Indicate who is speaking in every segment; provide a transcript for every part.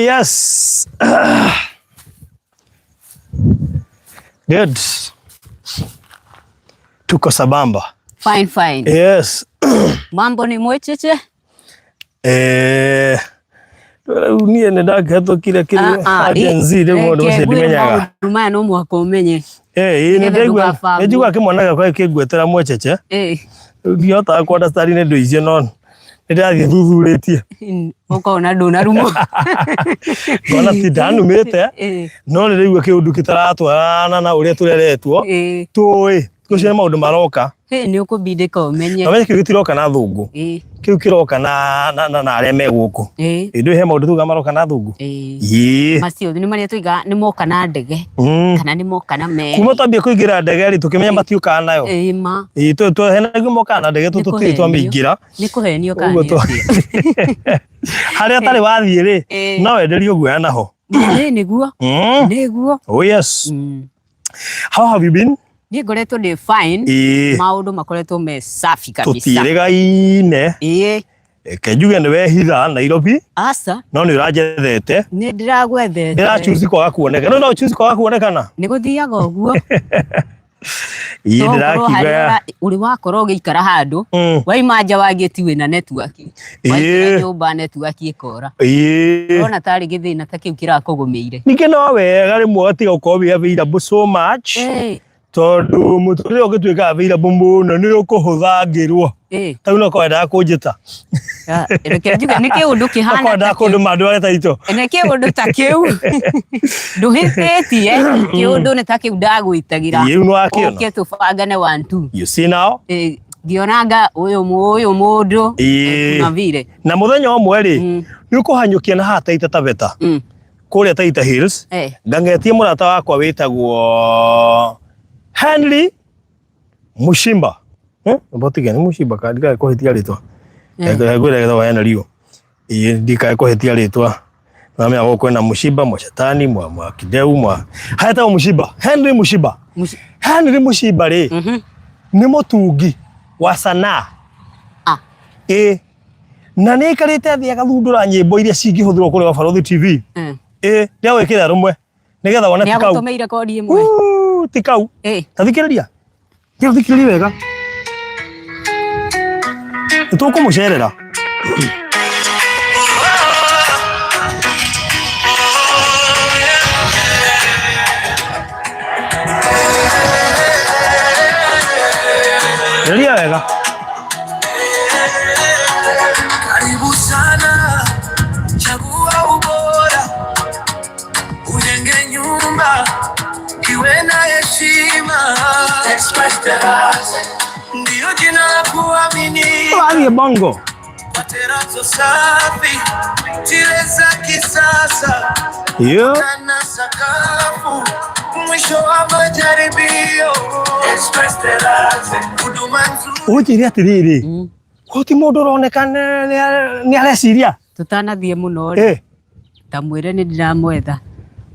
Speaker 1: yes. Good. Tuko sambamba.
Speaker 2: Fine, fine.
Speaker 1: Yes.
Speaker 2: Mambo ni mwecheche?
Speaker 1: Eh, rĩu niĩ nĩ ndakĩhetũkire kĩrĩa
Speaker 2: Ah, ah,
Speaker 1: Gen Z rĩu maũndũ macio ndimenyaga.
Speaker 2: Maũndũ maya no mũhaka ũmenye.
Speaker 1: Eh, ĩĩ nĩ
Speaker 2: Nĩgetha
Speaker 1: ndaigua
Speaker 2: ndũgabangwo.
Speaker 1: nĩ njiguaga kĩmwana gĩakwa gĩkĩngwetera mwecheche.
Speaker 2: Eh,
Speaker 1: Rĩu ndihotaga kũ understand nĩ indo icio no nĩ ndĩrathiĩ thuthurĩtie.
Speaker 2: Ũkona ndũnarumwo.
Speaker 1: Ngona ti ndanumĩte
Speaker 2: Eh,
Speaker 1: no nĩ ndĩraigua kĩũndũ gĩtaratwarana na ũrĩa tũreretwo.
Speaker 2: eh,
Speaker 1: Tũĩ ũcio nĩ maũndũ maroka.
Speaker 2: Hĩ, nĩ ũkũbindĩka ũmenye.
Speaker 1: Na menye kĩu gĩtiroka na thũngũ.
Speaker 2: Ĩ,
Speaker 1: Kĩu kĩroka na na na na arĩa me gũkũ.
Speaker 2: ĩ,
Speaker 1: Ĩ ndũĩ he maũndũ tuga maroka na thũngũ.
Speaker 2: ĩ.
Speaker 1: Ĩĩ.
Speaker 2: Macio nĩ marĩa tuigaga nĩ moka na ndege kana nĩ moka na meri.
Speaker 1: Kuma twambia kũingĩra ndege rĩ tũkĩmenya matiũkaga nayo.
Speaker 2: Ĩ ma.
Speaker 1: Ĩĩ tũhenagia mokaga na ndege
Speaker 2: Nĩ
Speaker 1: tũtirĩ
Speaker 2: kũhenio.
Speaker 1: twamĩingĩra.
Speaker 2: Nĩ kũhenio kana
Speaker 1: Ũguo
Speaker 2: nĩ
Speaker 1: twa-
Speaker 2: atĩa?
Speaker 1: Harĩa ũtarĩ wathiĩ rĩ
Speaker 2: Ĩ.
Speaker 1: no wenderio guoya naho.
Speaker 2: Ĩ, nĩguo. Nĩguo.
Speaker 1: Oh yes. How have you been?
Speaker 2: Niĩ ngoretwo ndĩ fine.
Speaker 1: Ĩĩ.
Speaker 2: Maũndũ makoretwo me safi kabisa.
Speaker 1: Tũtiĩrĩgaine.
Speaker 2: Ĩĩ.
Speaker 1: Reke njuge nĩ wehitha Nairobi
Speaker 2: Aca.
Speaker 1: no nĩ ũranjethete.
Speaker 2: Nĩ ndĩragwethete.
Speaker 1: Ndĩra choose kwaga kuoneka. No no choose kwaga kuonekana.
Speaker 2: Nĩ gũthiaga ũguo.
Speaker 1: Ĩĩ
Speaker 2: Tokorwo harĩa
Speaker 1: ndĩrakiuga.
Speaker 2: ũrĩ wakorwo ũgĩikara handũ waima nja wa gĩti wĩna network. Waingĩra nyũmba network ĩkora.
Speaker 1: Ĩĩ.
Speaker 2: Ũrona tarĩ gĩthĩna ta kĩu kĩrakũgũmĩire.
Speaker 1: Ningĩ no wega rĩmwe ũgatiga gũkorwo wĩ available so much.
Speaker 2: Ĩĩ.
Speaker 1: Tondũ mũtũrĩre ũngĩtuĩka available mũno nĩ ũkũhũthangĩrwo.
Speaker 2: Ĩĩ.
Speaker 1: Ta rĩu no korwo wendaga kũnjĩta.
Speaker 2: Ah, Reke njuge nĩ kĩũndũ kĩhana
Speaker 1: Okorwo
Speaker 2: ta
Speaker 1: wendaga
Speaker 2: kĩu.
Speaker 1: kũndũma ndware taito.
Speaker 2: Nĩ kĩũndũ ta kĩu. Ndũhĩtĩtie. Kĩũndũ nĩ ta kĩu ndagwĩtagĩra.
Speaker 1: Ĩĩ, rĩu nĩwakĩona.
Speaker 2: Ũke tũbangane one two.
Speaker 1: You see now?
Speaker 2: Ĩĩ, ngĩonanga ũyũ ũyũ mũndũ
Speaker 1: Ĩĩ.
Speaker 2: kuna vile.
Speaker 1: Na mũthenya ũmwe rĩ,
Speaker 2: Mm.
Speaker 1: nĩ ũkũhanyũkia na haha Taita Taveta. Kũrĩa Taita Hills.
Speaker 2: Eh.
Speaker 1: Ngangetie mũrata wakwa wĩtagwo Henry Mushimba. Eh, mbotige nĩ Mushimba ka ndikae kũhĩtia rĩtwa.
Speaker 2: Eh.
Speaker 1: Ngwĩra gĩthogwa Henry ũyũ. Ĩĩ ndikae kũhĩtia rĩtwa. Namenya gũkũ kwĩna Mushimba, mwa Shetani, mwa mwa Kideu, mwa hetagwo Mushimba. Henry Mushimba. Henry Mushimba rĩ, nĩ mũtungi wa sanaa.
Speaker 2: Ah.
Speaker 1: Ĩĩ. Na nĩ aikarĩte thĩ agathundũra nyĩmbo iria cingĩhũthĩrwo kũrĩa Barũthi TV. Ĩĩ, ndĩagwĩkĩra rũmwe nĩgetha wone
Speaker 2: Nĩ
Speaker 1: ti kau.
Speaker 2: agũtũmĩire kodi ĩmwe.
Speaker 1: Uu, ti kau.
Speaker 2: Ĩĩ.
Speaker 1: Ta thikĩrĩria. Tiga thikĩrĩria wega. Nĩ tũkũmũcerera. Thikĩrĩria wega.
Speaker 3: Karibu sana, chagua ubora, ujenge nyumba iwe na heshima. Express Terrace ndiyo jina la kuamini,
Speaker 1: Wathiĩ Bongo.
Speaker 3: kwa terazo safi, tile za kisasa
Speaker 1: Iyo.
Speaker 3: na sakafu, mwisho wa majaribio. Express Terrace, huduma nzuri.
Speaker 1: Ũnjĩre atĩrĩrĩ, ko ti mũndũ ũroneka nĩ areciria?
Speaker 2: Tũtanathiĩ mũno rĩ,
Speaker 1: Eh.
Speaker 2: ta mwĩre nĩ ndĩramwetha.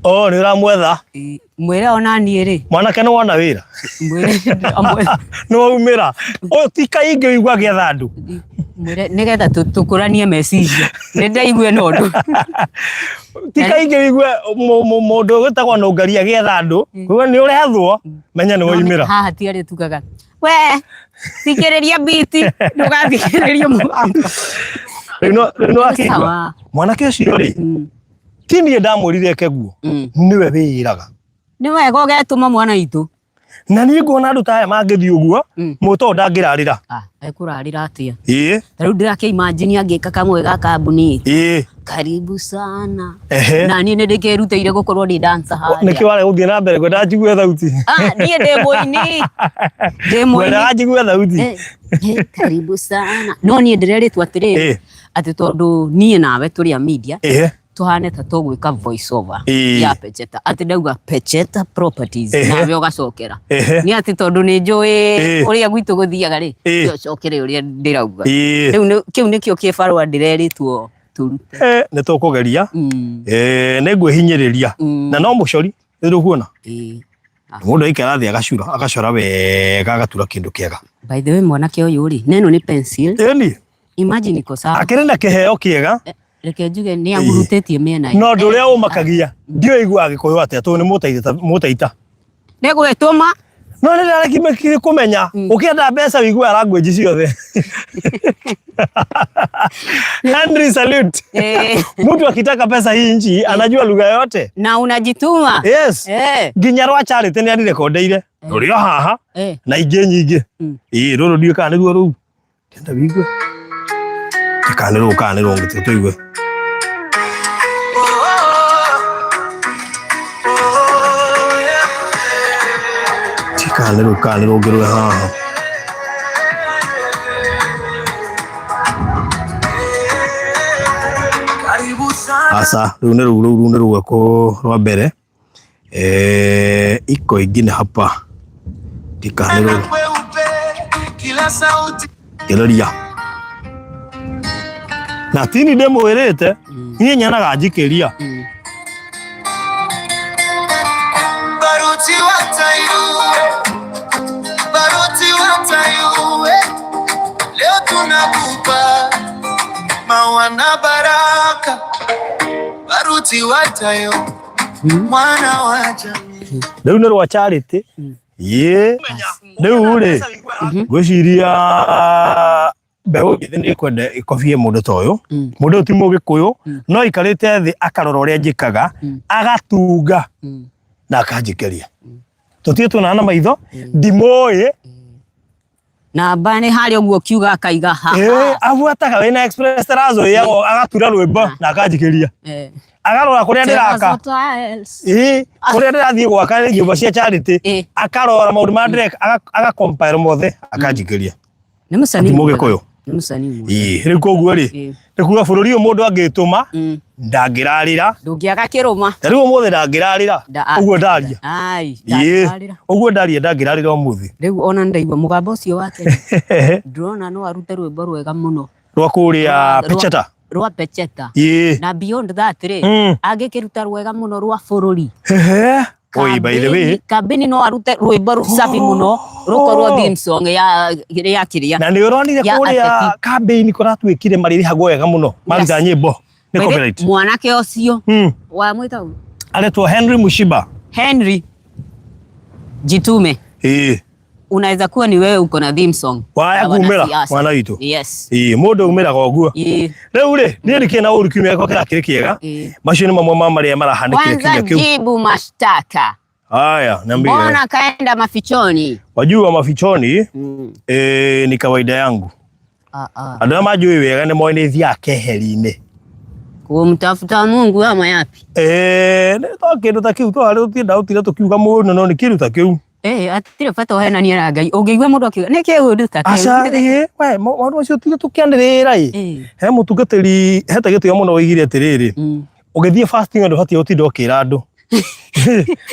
Speaker 1: Oh, nĩ ũramwetha.
Speaker 2: Ĩ, Mwĩre ona niĩ rĩ,
Speaker 1: Mwanake nĩ wona wĩra.
Speaker 2: mwĩre nĩ ndĩramwetha.
Speaker 1: Nĩ waumĩra. Ũyũ ti kaingĩ ũigua agĩetha andũ.
Speaker 2: Mwĩre nĩgetha tũkũranie meciria. Nĩ ndaigue na ũndũ.
Speaker 1: Ti kaingĩ ũigue mũndũ wĩtagwo Nũngari agĩetha andũ. Koguo nĩ ũrethwo, menya nĩ waumĩra.
Speaker 2: Haha ti arĩa tugaga we thikĩrĩria biti ndũgathikĩrĩrie mũgambo.
Speaker 1: Rĩu no rĩu no akĩigua.
Speaker 2: Sawa.
Speaker 1: Mwanake ũcio rĩ, ti niĩ ndamwĩrire eke guo, nĩwe wĩĩraga.
Speaker 2: Nĩ wega ũgetũma mwana witũ.
Speaker 1: Na niĩ nguona andũ ta aya mangĩthiĩ ũguo, mũto ũyũ ndangĩrarĩra.
Speaker 2: Ah, ekũrarĩra atĩa?
Speaker 1: Ĩĩ.
Speaker 2: Ta rĩu ndĩrakĩ imagine angĩka kamwe ga kambuni.
Speaker 1: Ĩĩ.
Speaker 2: Karibu sana.
Speaker 1: Ehe.
Speaker 2: Na niĩ nĩ ndĩkĩrutĩire gũkorwo ndĩ dancer harĩa.
Speaker 1: Nĩkĩ warega gũthiĩ na mbere ngwendaga njigue thauti.
Speaker 2: Ah, niĩ ndĩ mũini. Ndĩ mũini.
Speaker 1: Ngwendaga njigue thauti.
Speaker 2: Eh, eh, karibu sana. No niĩ ndĩrerĩtwo atĩrĩrĩ,
Speaker 1: Eh.
Speaker 2: atĩ tondũ niĩ nawe tũrĩ a media,
Speaker 1: Ehe.
Speaker 2: tuhane ta tũgwĩka voice over
Speaker 1: Ĩĩ.
Speaker 2: ya Pecheta atĩ ndauga Pecheta Properties
Speaker 1: Ehe.
Speaker 2: nawe ũgacokera
Speaker 1: Ehe.
Speaker 2: nĩ atĩ tondũ nĩ njũĩ
Speaker 1: Ĩĩ.
Speaker 2: ũrĩa gwitũ gũthiaga rĩ
Speaker 1: Ĩĩ.
Speaker 2: ũcokere ũrĩa ndĩrauga
Speaker 1: Ĩĩ.
Speaker 2: rĩu kĩu nĩkĩo kĩbarũa ndĩrerĩtwo tũrute.
Speaker 1: Eh, nĩ tũkũgeria. Eh, nĩ ngwĩhinyĩrĩria. Na no mũcori nĩ ũkuona.
Speaker 2: Ĩĩ.
Speaker 1: Mũndũ aikara thĩ agacura, agacora wega agatura kĩndũ kĩega.
Speaker 2: By the way mwanake ũyũ rĩ neno nĩ pencil.
Speaker 1: Ĩni.
Speaker 2: Imagine iko sawa.
Speaker 1: Akĩrĩ na kĩheo kĩega.
Speaker 2: Reke njuge nĩ amuhutĩtie mĩena.
Speaker 1: No ũndũ ũrĩa ũmakagia ndiũĩ iguaga Gĩkũyũ atĩa tondũ nĩ mũtaita.
Speaker 2: Nĩ gwĩtũma.
Speaker 1: No nĩ ndarekire kũmenya ũkĩenda mbeca wĩiguaga language ciothe. Henry salute. Mtu akitaka pesa hii nchi anajua lugha yote.
Speaker 2: Na unajituma.
Speaker 1: Yes. Nginya rwa Charity nĩ arirekondeire. Rũrĩ o haha na ingĩ nyingĩ. Ĩĩ rũrũ ndiũĩ kana nĩruo rũu. Tenda wĩigue. Kana nĩ rũu kana nĩ rũngĩ tũigue. Kana nĩ rũu kana nĩ rũngĩ rũrĩ haha. Aca rũu nĩ rũu rũu nĩ rwako rwa mbere. Iko ingine hapa ndikana nĩ rũu. Gereria na tini ndĩmwĩrĩte niĩ nyonaga njikĩria.
Speaker 3: Baruti wa Tayuwe, leo tunakupa maua na baraka. Baruti wa Tayo, mwana wa jamii.
Speaker 1: Rĩu nĩ rwa Charity. Ĩĩ rĩu rĩ ngwĩciria mbeũ njĩthĩ nĩ ĩkwenda ĩkobie mũndũ ta ũyũ. Mũndũ ũyũ ti mũgĩkũyũ no aikarĩte thĩ akarora ũrĩa njĩkaga agatunga na akanjĩkĩria. Tũtirĩ tuonana na maitho ndimũĩ.
Speaker 2: Namba nĩ harĩa ũguo kiuga akaiga ha.
Speaker 1: Abuataga wĩna Express Terrazzo agatura rwĩmbo na akanjĩkĩria. Agarora kũrĩa ndĩraka. Ĩĩ kũrĩa ndĩrathiĩ gwaka nyũmba cia Charity akarora maũndũ marĩa ndĩreka aga compile mothe akanjĩkĩria.
Speaker 2: Nĩ mũcanii
Speaker 1: mũgĩkũyũ.
Speaker 2: Nĩ mũcanii mwega.
Speaker 1: Ĩĩ rĩu koguo rĩ nĩ kuga bũrũri ũyũ mũndũ angĩtũma ndangĩrarĩra.
Speaker 2: Ndũngĩaga kĩrũma.
Speaker 1: Ta rĩu ũmũthĩ ndangĩrarĩra. Ũguo ndaria.
Speaker 2: Ai, ndangĩrarĩra.
Speaker 1: Ũguo ndaria ndangĩrarĩra ũmũthĩ.
Speaker 2: Rĩu ona ndaigua mũgambo ũcio wake. Ndĩrona no arute rwĩmbo rwega mũno.
Speaker 1: Rwa kũrĩa Pecheta.
Speaker 2: Rwa Pecheta.
Speaker 1: Ĩĩ.
Speaker 2: Na beyond that rĩ, angĩkĩruta rwega mũno rwa bũrũri.
Speaker 1: Oi, by the way,
Speaker 2: kambini no arute rwĩmbo safi mũno rũkorwo theme song ya kĩrĩa.
Speaker 1: Na nĩ ũronire kũrĩa kambini kũratuĩkire marĩrĩhagwo wega mũno maruta nyĩmbo nĩ copyright.
Speaker 2: Mwanake ũcio wa mwĩta ũũ?
Speaker 1: Aretwo Henry Mushiba.
Speaker 2: Henry jitume.
Speaker 1: Ĩĩ.
Speaker 2: Unaweza kuwa ni wewe uko na theme song.
Speaker 1: Waya kumira mwana witũ.
Speaker 2: Yes.
Speaker 1: Ĩĩ mũndũ umĩraga ũguo. Rĩu rĩ niĩ ndikĩrĩ na ũru kiumia gĩakwa kĩrakĩrĩ kĩega. Macio nĩ mamwe ma marĩa marahanĩkire kiumia kĩu.
Speaker 2: Jibu mashtaka.
Speaker 1: Haya, niambie.
Speaker 2: Mbona kaenda mafichoni?
Speaker 1: Wajua mafichoni ni kawaida yangu. Andũ arĩa manjũĩ wega nĩ moĩ nĩ thiaga keheri-inĩ.
Speaker 2: Kumtafuta Mungu ama yapi?
Speaker 1: Nĩ to kĩndũ ta kĩu twarĩ tũtienda gũtinda tũkiuga mũno no nĩ kĩndũ ta kĩu.
Speaker 2: Hatirĩ bata ũhenanie na Ngai. Ũngĩigua mũndũ akiuga nĩ kĩũndũ ta kĩu.
Speaker 1: Aca, we maũndũ macio tiga tũkĩanĩrĩra ĩ. He mũtungatĩri hete gĩtĩo mũno oigire atĩrĩrĩ, ũgĩthiĩ fasting ndũbatiĩ gũtinda ũkĩra andũ.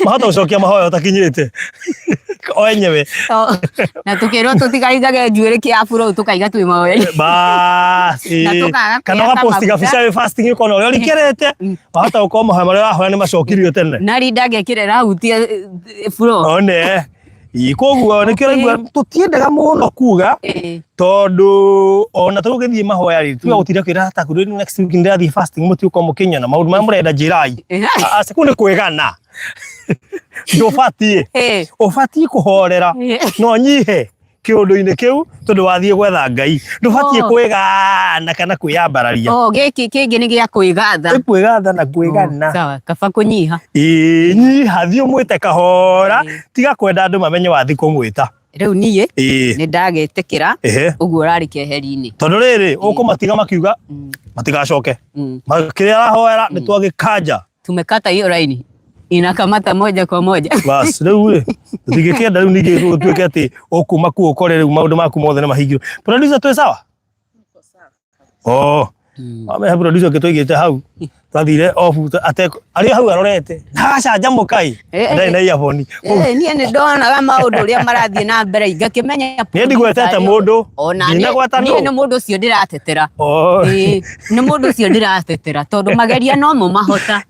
Speaker 1: Mahota gũcokia mahoya ũtakinyĩte. O enyewe.
Speaker 2: Na tukĩrwo tũtigaigage njuĩrĩ kĩaburo tũkaiga twĩ mahoya.
Speaker 1: Bas.
Speaker 2: Na tũkaga
Speaker 1: Kana ũgaposti gabica wĩ fasting ũkona ũrĩa ũrikerete. Wahota gũkorwo mahoya marĩa ũrahoya nĩ macokirio tene.
Speaker 2: Na rinda ngekĩre rahutia buro.
Speaker 1: One. Koguo nĩkĩo ũraigua tũtiendaga mũno kuga tondũ ona tũgĩthiĩ mahoya rĩ tuga gũtinda kwĩra ta kũrĩ next week ndĩrathiĩ fasting mũtigũkorwo mũkĩnyona maũndũ marĩa mũrenda njĩrai. Aca kũu nĩ kwĩgana. Ndũbatiĩ. Ũbatiĩ kũhorera no nyihe kĩũndũ-inĩ kĩu tondũ wathiĩ gwetha Ngai. Ndũbatiĩ kwĩgana kana kwĩyambararia.
Speaker 2: Gĩkĩ kĩngĩ nĩ gĩa kwĩgatha.
Speaker 1: Nĩ kwĩgatha na kwĩgana.
Speaker 2: Sawa, kaba kũnyiha.
Speaker 1: Ĩĩ, nyiha, thiĩ ũmwĩte kahora, tiga kwenda andũ mamenye wathiĩ kũmwĩta.
Speaker 2: Rĩu niĩ nĩ ndagĩtĩkĩra ũguo ũrarĩ keheri-inĩ.
Speaker 1: Tondũ rĩrĩ ũkũmatiga makiuga matigacoke. Kĩrĩa arahoera nĩ twagĩkanja.
Speaker 2: Tumekata hiyo raini. Inakamata moja kwa moja.
Speaker 1: Bas, rĩu rĩ tũtingĩkĩenda rĩu ningĩ gũtuĩke atĩ ũkuma kuo ũkore rĩu maũndũ maku mothe nĩ mahingirwo. Producer twĩ sawa? Oh. Ame producer ũngĩ tũigĩte hau. Twathire off ate arĩ hau arorete. Na agacanjamũka ĩ. Ndarĩ na earphone.
Speaker 2: Niĩ nĩ ndonaga maũndũ ũrĩa marathiĩ na mbere ngakĩmenya.
Speaker 1: Niĩ ndigwetete mũndũ.
Speaker 2: Ona niĩ nĩ mũndũ ũcio ndĩratetera. Nĩ mũndũ ũcio ndĩratetera tondũ mageria no mo mahota.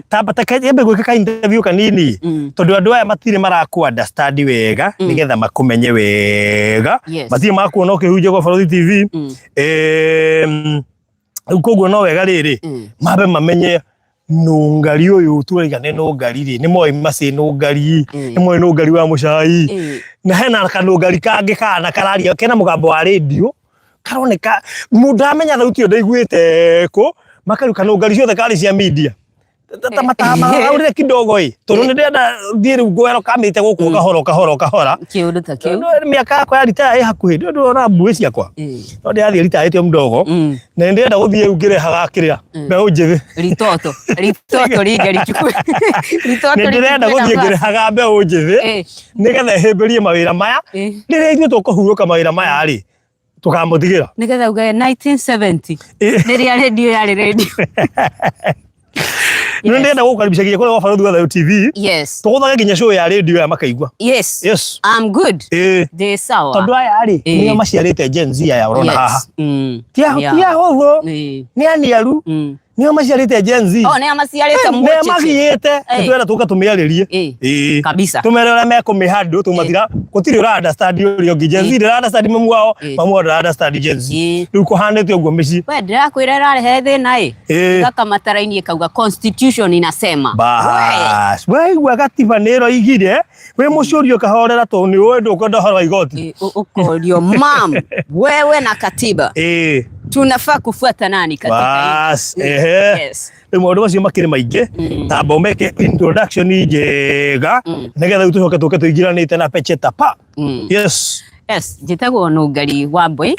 Speaker 1: Tamba ta kembe gwĩka ka interview kanini tondũ andũ aya matirĩ marakũ understand wega nĩgetha makũmenye wega. Matirĩ makuona ũkĩhunjia gwa Barũthi TV. Rĩu koguo no wega rĩrĩ mambe mamenye nũngari ũyũ turaiga nĩ nũngari rĩ, nĩ moĩ macĩ nũngari, nĩ moĩ nũngari wa mũcai, na hena kanũngari kangĩ kana kararia kena mũgambo wa rĩndiũ karoneka mũndũ ndamenya thauti ĩyo ndaiguĩte kũ, makarĩu kanũngari ciothe karĩ cia media ta matamaurire kidogo ĩ, tondũ nĩ ndĩrenda thiĩ rĩu ngwero kamĩte gũkũ kahora kahora kahora.
Speaker 2: Kĩũndũ ta kĩu.
Speaker 1: Mĩaka yakwa ya ritaya ĩ hakuhĩ, ndĩ ndĩrona mbuĩ ciakwa, no ndĩrathiĩ ritayĩte o mdogo, na nĩ ndĩrenda gũthiĩ rĩu ngĩrehaga kĩrĩa mbeũ njĩthĩ.
Speaker 2: Ritoto ritoto ringe richukue ritoto.
Speaker 1: Nĩ ndĩrenda gũthiĩ ngĩrehaga mbeũ njĩthĩ nĩgetha ĩhĩmbĩrie mawĩra maya. Rĩrĩa ithuĩ tũkũhurũka mawĩra maya rĩ, tũkamũtigĩra.
Speaker 2: Nĩgetha ugage 1970 rĩrĩa rĩndiũ yarĩ rĩndiũ.
Speaker 1: Nĩ ndĩrenda gũkaribisha nginya kũrĩa gwa Barũthi wa Thayũ TV.
Speaker 2: Yes.
Speaker 1: Tũgũthage nginya show ya rĩndiũ ya makaigua.
Speaker 2: Yes.
Speaker 1: Yes.
Speaker 2: I'm good. Ndĩ sawa.
Speaker 1: Tondũ aya rĩ, nĩo maciarĩte Gen Z aya ũrona haha. Ti ahũthũ, nĩ aniaru, nĩo maciarĩte Gen Z.
Speaker 2: Oh, nĩo maciarĩte.
Speaker 1: Nĩo magiĩte. Nĩtwenda tũka tũmĩarĩrie.
Speaker 2: Kabisa.
Speaker 1: Tũmere ũrĩa mekũmĩhandle, tũmatira gũtirĩ ũra understand ũrĩa ũngĩ. Gen Z ndĩra understand mamu wao, mamu wao ndĩra understand Gen Z. Rĩu kũhanĩte ũguo mĩciĩ.
Speaker 2: We ndĩrakwĩra ĩrarehe thĩna ĩ. Gakamatara-inĩ kauga constitution inasema.
Speaker 1: Bas, waigua gatiba nĩ ĩroigire wĩ mũcũri ũkahorera tondũ nĩ ũĩ ndũkwenda ũhoro wa igoti.
Speaker 2: Ũkorio mam, wewe na katiba tunafaa kufuata nani katika
Speaker 1: Bas, ehe.
Speaker 2: Yes.
Speaker 1: Rĩu maũndũ macio makĩrĩ maingĩ, tamba ũmeke introduction njega nĩgetha rĩu tũcoke tũke tũingĩranĩte na pecheta pa. Yes.
Speaker 2: Yes, njĩtagwo Nũngari Wambui.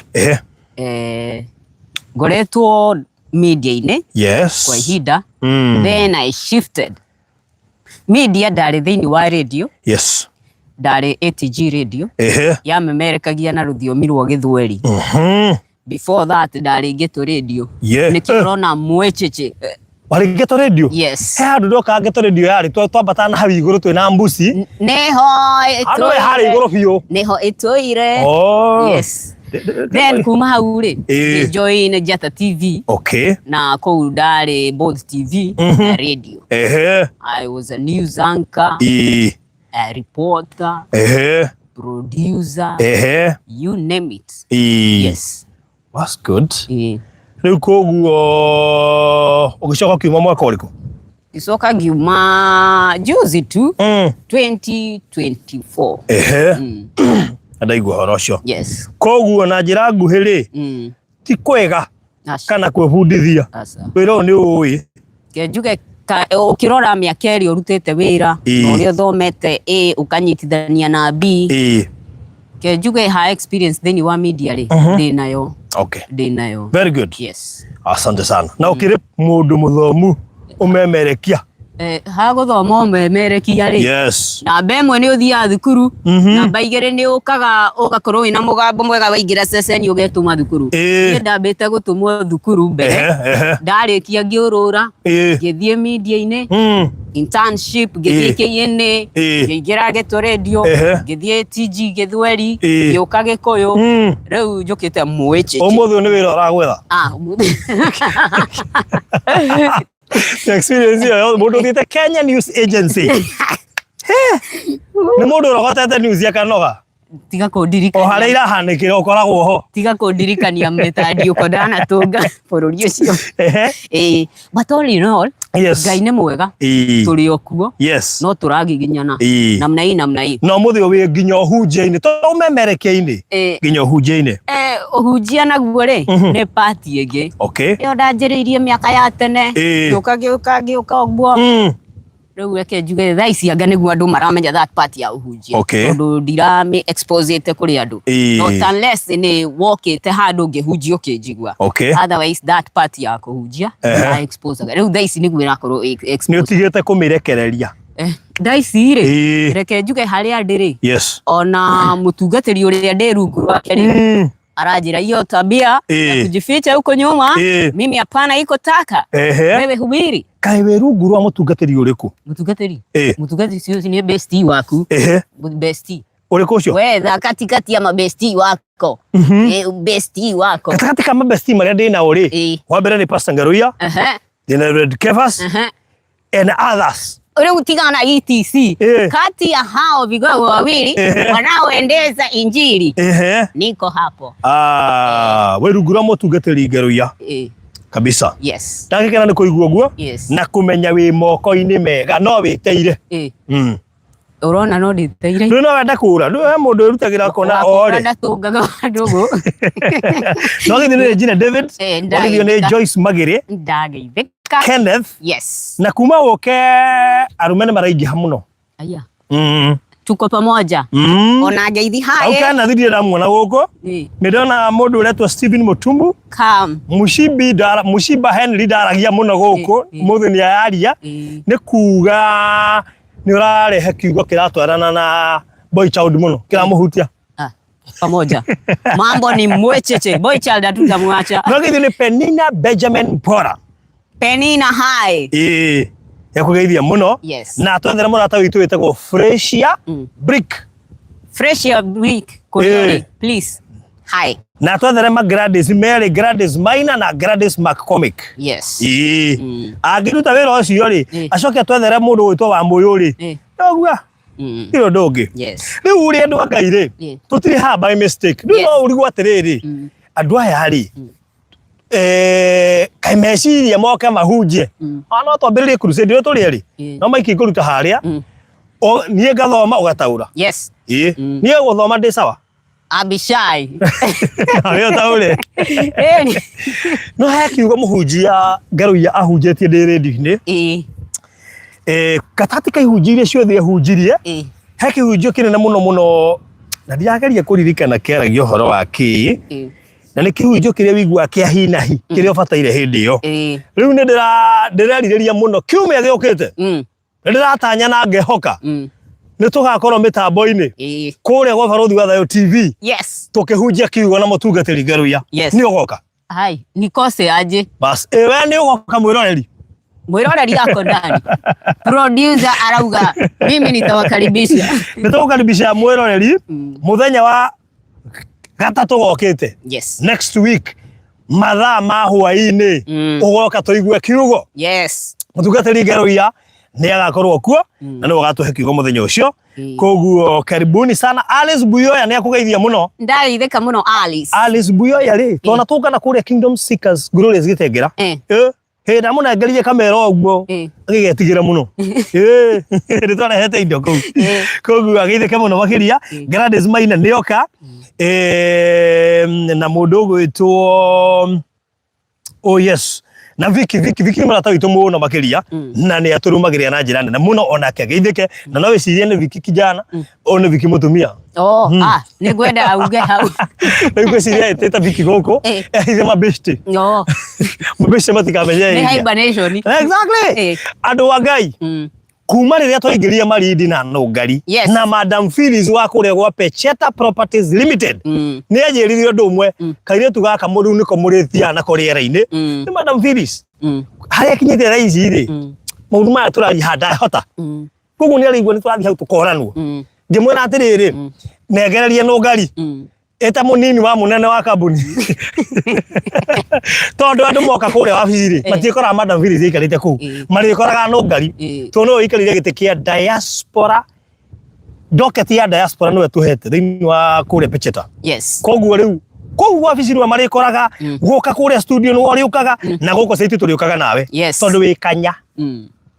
Speaker 2: Ngoretwo media-inĩ
Speaker 1: Yes.
Speaker 2: kwa ihinda. Then I shifted media, ndarĩ thĩinĩ wa radio.
Speaker 1: Yes.
Speaker 2: Ndarĩ ATG radio yamemerekagia na rũthiomi rwa Gĩthweri. Before that ndarĩ Ghetto Radio. Nĩkĩo ũrona mwĩchĩchĩ.
Speaker 1: Warĩ Ghetto Radio?
Speaker 2: Yes.
Speaker 1: He handũ ndoka Ghetto Radio yarĩ twambataga na hau igũrũ twĩna mbuci.
Speaker 2: Nĩho.
Speaker 1: Handũ we harĩ igũrũ biũ.
Speaker 2: Nĩho ĩtũire.
Speaker 1: Oh.
Speaker 2: Yes. Then kuma hau rĩ, join Njata TV.
Speaker 1: Okay.
Speaker 2: Na kũu ndarĩ both TV na radio. I was a news anchor. A reporter. Producer. You name it. Yes.
Speaker 1: That's good. Rĩu koguo ũgĩcoka ũkiuma mwaka ũrĩkũ?
Speaker 2: Ngĩcoka ngiuma juzi tu, 2024.
Speaker 1: Ndaigua ũhoro ũcio.
Speaker 2: Yes.
Speaker 1: Koguo na njĩra nguhĩ rĩ, ti kwega kana kwĩbundithia wĩra ũyũ nĩ ũĩ.
Speaker 2: Njuge ũkĩrora mĩaka ĩrĩa ũrutĩte wĩra na ũrĩa ũthomete A ũkanyitithania na B, ke njuge ha experience thĩinĩ wa media rĩ, ndĩnayo.
Speaker 1: Okay.
Speaker 2: Ndĩnayo.
Speaker 1: Very good.
Speaker 2: Yes.
Speaker 1: Asante sana. Na ũkĩrĩ mũndũ mũthomu ũmemerekia.
Speaker 2: Ha gũthoma ũmemerekia rĩ.
Speaker 1: Yes.
Speaker 2: Namba ĩmwe nĩ ũthiaga thukuru, namba igĩrĩ nĩ ũkaga ũgakorwo wĩna mũgambo mwega waingĩra ceceni ũgetũma thukuru. Niĩ ndambĩte gũtũmwo thukuru mbere. Ndarĩkia ngĩũrũra, ngĩthiĩ media-inĩ, internship, ngĩthiĩ KNA, ngĩingĩra Ghetto Radio, ngĩthiĩ TG Gĩthweri, ngĩũka Gĩkũyũ, rĩu njũkĩte Mwĩchĩchĩ.
Speaker 1: Ũmũthĩ ũyũ nĩ wĩra ũragwetha?
Speaker 2: Ah, ũmũthĩ.
Speaker 1: Experience ĩyo mũndũ ũthiĩte Kenya News Agency. Nĩ mũndũ ũrogotete news akanoga.
Speaker 2: Tiga kũndirikania.
Speaker 1: O harĩa irahanĩkĩra ũkoragwo ho.
Speaker 2: Tiga kũndirikania mĩtandiũko ndanatũnga bũrũri ũcio. But all in all,
Speaker 1: Yes.
Speaker 2: Ngai nĩ mwega. Tũrĩ o kuo.
Speaker 1: Yes.
Speaker 2: No tũragiginyana. Namna hii namna hii.
Speaker 1: Na ũmũthĩ wĩ nginya ũhunjia-inĩ, to ũmemerekia-inĩ. Nginya ũhunjia-inĩ.
Speaker 2: Ũhunjia naguo rĩ, nĩ part ĩngĩ.
Speaker 1: Okay.
Speaker 2: Ĩyo ndanjĩrĩirie mĩaka ya tene. Ngĩũka ngĩũka ngĩũka ũguo. Rĩu reke njuge thaa ici anga nĩguo andũ maramenya that part ya ũhunjia.
Speaker 1: Okay.
Speaker 2: Tondũ ndirame exposete kũrĩ andũ. Not unless nĩ wokĩte handũ ngĩhunjia ũkĩnjigua.
Speaker 1: Okay.
Speaker 2: Otherwise that part ya kũhunjia ndira exposaga. Rĩu thaa ici nĩguo ĩrakorwo exposed.
Speaker 1: Nĩ ũtigĩte kũmĩrekereria.
Speaker 2: Thaa ici rĩ, reke njuge harĩa ndĩ rĩ.
Speaker 1: Yes.
Speaker 2: Ona mũtungatĩri ũrĩa ndĩ rungu rwake rĩ, aranjĩra hiyo tabia ya kujificha huko nyuma, mimi hapana, iko taka. Wewe hubiri.
Speaker 1: Kaĩ wĩ rungu rwa mũtungatĩri ũrĩkũ?
Speaker 2: Mũtungatĩri? Mũtungatĩri ũcio nĩ bestie waku. Bestie.
Speaker 1: Ũrĩkũ ũcio?
Speaker 2: We tha katikati ya mabestie wako. Bestie wako.
Speaker 1: Gatagatĩ ka mabestie marĩa ndĩ nao rĩ, wa mbere nĩ Pastor Ngaruiya, ndĩna Red Kefas, and others.
Speaker 2: Rĩu tigana na ETC. Kati ya hao vigogo wawili wanaoendeza injili, niko hapo.
Speaker 1: Wĩ rungu rwa mũtungatĩri Ngaruiya. Kabisa.
Speaker 2: Yes.
Speaker 1: Ndagĩkena nĩ kũigua ũguo.
Speaker 2: Yes.
Speaker 1: Na kũmenya wĩ moko-inĩ mega no wĩteire.
Speaker 2: Ũrona no ndĩteire.
Speaker 1: Rĩu no wende kũra. Rĩu he mũndũ wĩrutagĩra kona ore.
Speaker 2: Ndatũngaga ndũgũ.
Speaker 1: No githĩ nĩ Regina David.
Speaker 2: Eh,
Speaker 1: Wagithio nĩ Joyce Magĩrĩ.
Speaker 2: Ndageithĩka.
Speaker 1: Kenneth.
Speaker 2: Yes.
Speaker 1: Na kuma ũke arũme nĩ maraingĩha mũno.
Speaker 2: Aya. Tuko pamoja. Ona ngeithi
Speaker 1: Au
Speaker 2: hae.
Speaker 1: Kenneth ndirĩ ndamuona gũkũ. Nĩ ndona mũndũ ũretwo Stephen Mutumbu.
Speaker 2: Come.
Speaker 1: Mushibi ndara Mushiba Henry ndaragia mũno gũkũ mũthĩ nĩ araria nĩ kuga nĩ ũrarehe kiugo kĩratwarana na boy child mũno kĩramũhutia.
Speaker 2: Ah, pamoja. Mambo ni mwecheche. Boy child hatutamwacha.
Speaker 1: No githĩ nĩ Penina Benjamin Bora.
Speaker 2: Penina hai.
Speaker 1: Ĩĩ yakũgeithia mũno.
Speaker 2: Yes.
Speaker 1: Na twethere mũrata witũ wĩtagwo Fresia Brick.
Speaker 2: Fresh your week. Koriori, please. Hi.
Speaker 1: Na twethere ma Gladys Mary, Gladys Maina na Gladys McCormick.
Speaker 2: Yes.
Speaker 1: Ĩĩ. Angĩruta wĩra ũcio rĩ, acoke twethere mũndũ ũgwĩtwo Wamũyũ rĩ. Noguo. Ndirĩ ũndũ ũngĩ.
Speaker 2: Yes.
Speaker 1: Rĩu rĩ andũ a Ngai rĩ, tũtirĩ haha by mistake. Rĩu no ũrigwo atĩrĩrĩ, andũ aya rĩ, kaĩ meciria moke mahunjie. Ona no twambĩrĩrie crusade ĩyo tũrĩ erĩ. No maiki ngũruta harĩa. Niĩ ngathoma ũgataũra.
Speaker 2: Yes.
Speaker 1: Ĩĩ. Niĩ gũthoma ndĩ sawa.
Speaker 2: Abishai.
Speaker 1: Nawe ũtaũre. No he kiugo mũhunjia Ngaruiya ahunjĩtie ndĩ rĩndiũ-inĩ. Gatagatĩ ka ihunjio iria ciothe ahunjirie, he kĩhunjio kĩnene mũno mũno na ndirageria kũririkana kĩaragia ũhoro wa kĩ, na nĩ kĩhunjio kĩrĩa wĩiguaga kĩa hi na hi, kĩrĩa ũbataire hĩndĩ ĩyo. Rĩu nĩ ndĩrerirĩria mũno kiumia gĩũkĩte, nĩ ndĩratanya na ngehoka nĩ tũgakorwo mĩtambo-inĩ kũrĩa gwa Barũthi wa Thayũ TV.
Speaker 2: Yes.
Speaker 1: Tũkĩhunjia kiugo na mũtungatĩri Ngaruiya.
Speaker 2: Yes.
Speaker 1: Nĩ ũgoka?
Speaker 2: Hai, nikose aje.
Speaker 1: Bas, we nĩ ũgoka mwĩroreri?
Speaker 2: Mwĩroreri ako ndani. Producer arauga mimi nitawakaribisha.
Speaker 1: Nĩ tũgũkaribisha mwĩroreri mũthenya wa gatatũ gokĩte.
Speaker 2: Yes.
Speaker 1: Next week mathaa ma hwaĩ-inĩ ũgoka tũigue kiugo.
Speaker 2: Yes.
Speaker 1: Mũtungatĩri Ngaruiya nĩ agakorwo kuo na nĩwe ũgatũhe kiugo mũthenya ũcio. Koguo karibuni sana. Alice Buyoya nĩ akũgeithia mũno.
Speaker 2: Ndageithĩka mũno Alice.
Speaker 1: Alice Buyoya rĩ, twana tũngana kũrĩa Kingdom Seekers Glorious Gĩtengera. Hĩndĩ ndamũnengerire kamera ũguo agĩgetigĩra mũno. Nĩ twarehete indo kũu. Koguo ageithĩke mũno makĩria. Gladys Maina nĩoka. Na mũndũ ũgwĩtwo Oh yes. Na Vicky, Vicky, Vicky nĩ mũrata witũ mũno makĩria na nĩ atũrũmagĩrĩra na njĩra nene mũno onake ageithĩke na no wĩcirie nĩ Vicky kijana ũyũ nĩ Vicky mũtumia.
Speaker 2: Oh, ah, nĩ ngwenda auge hau.
Speaker 1: Rĩu ngwĩciria ĩtĩta Vicky gũkũ ehithe mabeshte. Mabeshte matikamenye
Speaker 2: Nĩ
Speaker 1: area.
Speaker 2: hibernation.
Speaker 1: Exactly. Andũ a Ngai. Kuma rĩrĩa twaingĩrire Malindi na Nũngari na Madam Phyllis wa kũrĩa gwa Pecheta Properties Limited nĩ anjĩrire ũndũ ũmwe kairĩtu gaka mũrĩu nĩko mũrĩthiaga nako rĩera-inĩ nĩ Madam Phyllis harĩa akinyĩte thaa ici rĩ maũndũ maya tũraria haha ndahota koguo nĩ araigua nĩ tũrathiĩ hau tũkoranwo ngĩmwĩra atĩrĩrĩ nengererie Nũngari ĩta mũnini wa mũnene wa kambuni tondũ andũ moka kũrĩa wabici rĩ matiĩkoraga Madam Phyllis aikarĩte kũu marĩkoraga Nũngari tondũ nĩwe ũikarĩire gĩtĩ kĩa diaspora docket ya diaspora nĩwe tũhete thĩinĩ wa kũrĩa Pecheta.
Speaker 2: Yes.
Speaker 1: Koguo rĩu kũu wabici nĩwe marĩkoraga gũka kũrĩa studio nĩwe ũrĩũkaga na gũkũ site tũrĩũkaga nawe
Speaker 2: Yes.
Speaker 1: tondũ wĩ kanya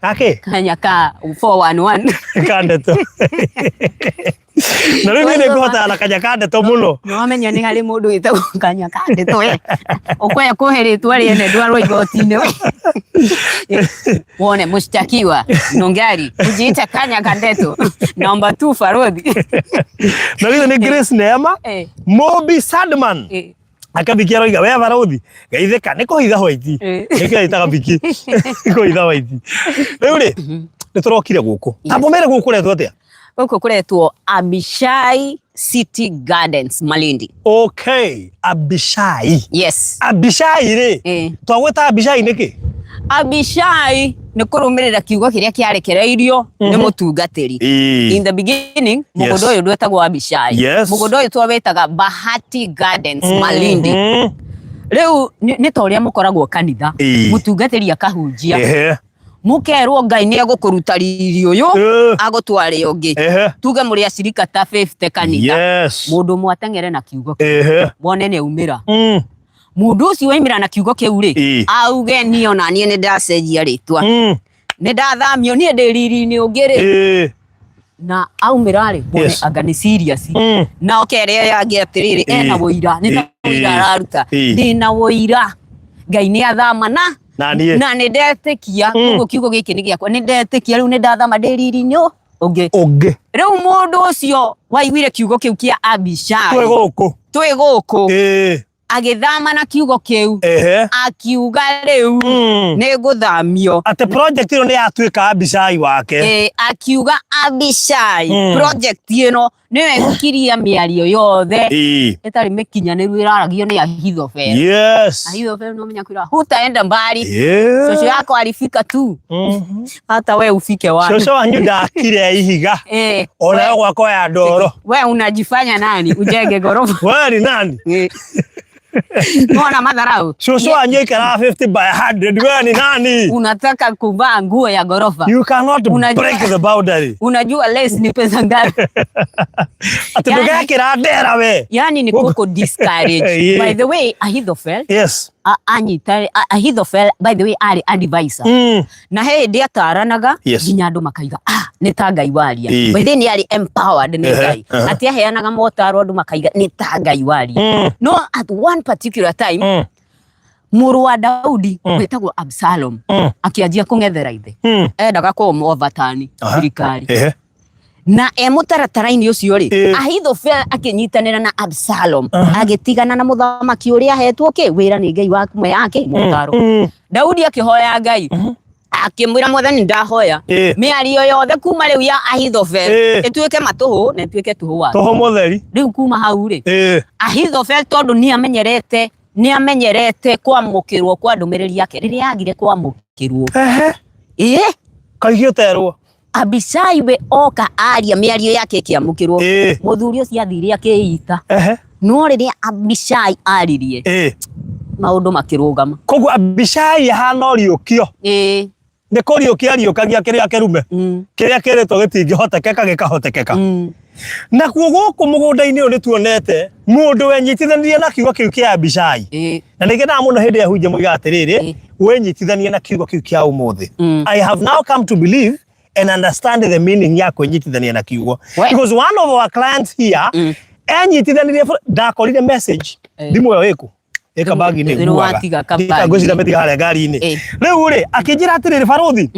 Speaker 1: Gakĩ?
Speaker 2: Kanya ka 411.
Speaker 1: Ka ndeto. Na rĩu niĩ nĩngũhotana na kanya ka ndeto mũno.
Speaker 2: Nĩ wamenya nĩ harĩ mũndũ wĩtagwo kanya ka ndeto we. Ũkwenda kũhe rĩtwa rĩene ndwarwo igoti-inĩ we. Wone mshtakiwa Nungari kujiita kanya ka ndeto. Namba 2 Farodhi.
Speaker 1: Na rĩu nĩ Grace Neema, Mobi Sadman. Akabiki aroiga we barothi geithĩka nĩ kũhitha hwaiti nĩkĩo ĩtaga biki kũhitha hwaiti rĩu rĩ nĩ tũrokire gũkũ ta mũmere gũkũ kũretwo atĩa?
Speaker 2: Gũkũ kũretwo Abishai City Gardens Malindi.
Speaker 1: Okay, Abishai.
Speaker 2: Yes.
Speaker 1: Abishai rĩ, twagwĩta Abishai nĩkĩ?
Speaker 2: Abishai nĩ kũrũmĩrĩra kiugo kĩrĩa kĩarekereirio nĩ mũtungatĩri. In the beginning mũgũnda ũyũ ndwetagwo Abishai. Mũgũnda ũyũ twawĩtaga Bahati Gardens Malindi. Rĩu nĩ ta ũrĩa mũkoragwo kanitha, mũtungatĩri akahunjia. Mũkerwo Ngai nĩ egũkũruta riri ũyũ agũtware ũngĩ. Tuge mũrĩ acirika ta 50 kanitha. Mũndũ ũmwe ateng'ere na kiugo kĩu. Wone nĩ aumĩra. Mundu ucio waimira na kiugo kiu ri, auge ni ona nie ni ndacenjia ritwa, ni ndathamio, nie ndi riri-ini ungi ri, na aumira ri wone anga ni serious. Na okere yangi atiriri, ena wũira, nĩ ta wũira araruta, ndĩna wũira Ngai nĩ athama na
Speaker 1: Na niĩ.
Speaker 2: Na nĩ ndetĩkia. Koguo kiugo gĩkĩ nĩ gĩakwa, nĩ ndetĩkia rĩu nĩ ndathama, ndĩ riri-inĩ ũngĩ.
Speaker 1: Ũngĩ.
Speaker 2: Rĩu mũndũ ũcio waiguire kiugo kĩu kĩa Abishai,
Speaker 1: Twĩ gũkũ.
Speaker 2: Twĩ gũkũ, agĩthama na kiugo kĩu, akiuga rĩu nĩ ngũthamio.
Speaker 1: Atĩ project ĩno nĩ yatuĩka Abishai wake.
Speaker 2: Akiuga Abishai, project ĩno nĩyo ĩgũkiria mĩario yothe ĩtarĩ mĩkinyanĩru ĩraragio nĩ Ahithofeli. Ahithofeli no menya kwĩra hutaenda mbali. Shosho yako alifika tu, hata we ufike wapi?
Speaker 1: Cũcũ wanyu ndakire ihiga, ona gwakwa ya ndoro.
Speaker 2: We unajifanya nani ujenge gorofa?
Speaker 1: We ni nani?
Speaker 2: Mbona madharau?
Speaker 1: Cũcũ wanyu aikaraga 50 by 100, we ni nani?
Speaker 2: Unataka kuvaa nguo ya gorofa.
Speaker 1: You cannot break the boundary.
Speaker 2: Unajua lace ni pesa ngapi?
Speaker 1: Atĩ ndũgekĩra ndera we.
Speaker 2: Yani ni kuko discourage. By the way, Ahithophel, anyita Ahithophel, by the way, arĩ advisor. Na he hĩndĩ ataranaga nginya andũ makaiga, ah, nĩ ta Ngai waria. By the way, nĩ arĩ empowered nĩ Ngai. Atĩ aheanaga motaro andũ makaiga nĩ ta Ngai waria. No at one particular time, mũrũ wa Daudi wĩtagwo Absalom akĩanjia kũng'ethera ithe. Endaga kũmũovatani thirikari. Na e mũtaratara-inĩ ũcio rĩ, Ahithophel akĩnyitanĩra na Absalom, agĩtigana na mũthamaki ũrĩa ahetwo kĩ wĩra nĩ Ngai wa kumwe yake motaro. Daudi akĩhoya Ngai, akĩmwĩra, Mwathani, ndahoya mĩario yothe kuma rĩu ya Ahithophel ĩtuĩke matũhũ na ĩtuĩke tũhũ wa
Speaker 1: Toho mũtheri.
Speaker 2: Rĩu kuma hau rĩ, Ahithophel, tondũ nĩ amenyerete kwamũkĩrwo kwa ndũmĩrĩri yake, rĩrĩa agire kwamũkĩrwo,
Speaker 1: Kaingĩ ũterwo.
Speaker 2: Abishai we oka aria, mĩario yake ĩkĩamũkĩrwo. Mũthuri ũcio athire akĩita. No rĩrĩa Abishai aririe, maũndũ makĩrũgama.
Speaker 1: Koguo Abishai ahana ũriũkio. Nĩ kũriũkia ariũkagia kĩrĩa kĩrume, kĩrĩa kĩrĩtwo gĩtingĩhotekeka gĩkahotekeka. Nakuo gũkũ mũgũnda-inĩ ũyũ nĩ tuonete mũndũ wenyitithanirie na kiugo kĩu kĩa Abishai. Na nĩ ngenaga mũno hĩndĩ ĩrĩa hunjia moigaga atĩrĩrĩ, wenyitithanie na kiugo kĩu kĩa ũmũthĩ. I have now come to believe and understand the meaning ya kwĩnyitithania na kiugo, because one of our clients here enyitithanirie. Ndakorire message thimũ ĩyo ĩkũ ĩ kabagi-inĩ.
Speaker 2: Nĩ
Speaker 1: nguaga.
Speaker 2: watiga kabagi.
Speaker 1: Ngwĩciria mĩtiga harĩa ngari-inĩ. Rĩu rĩ, akĩnjĩra atĩrĩrĩ, barothi,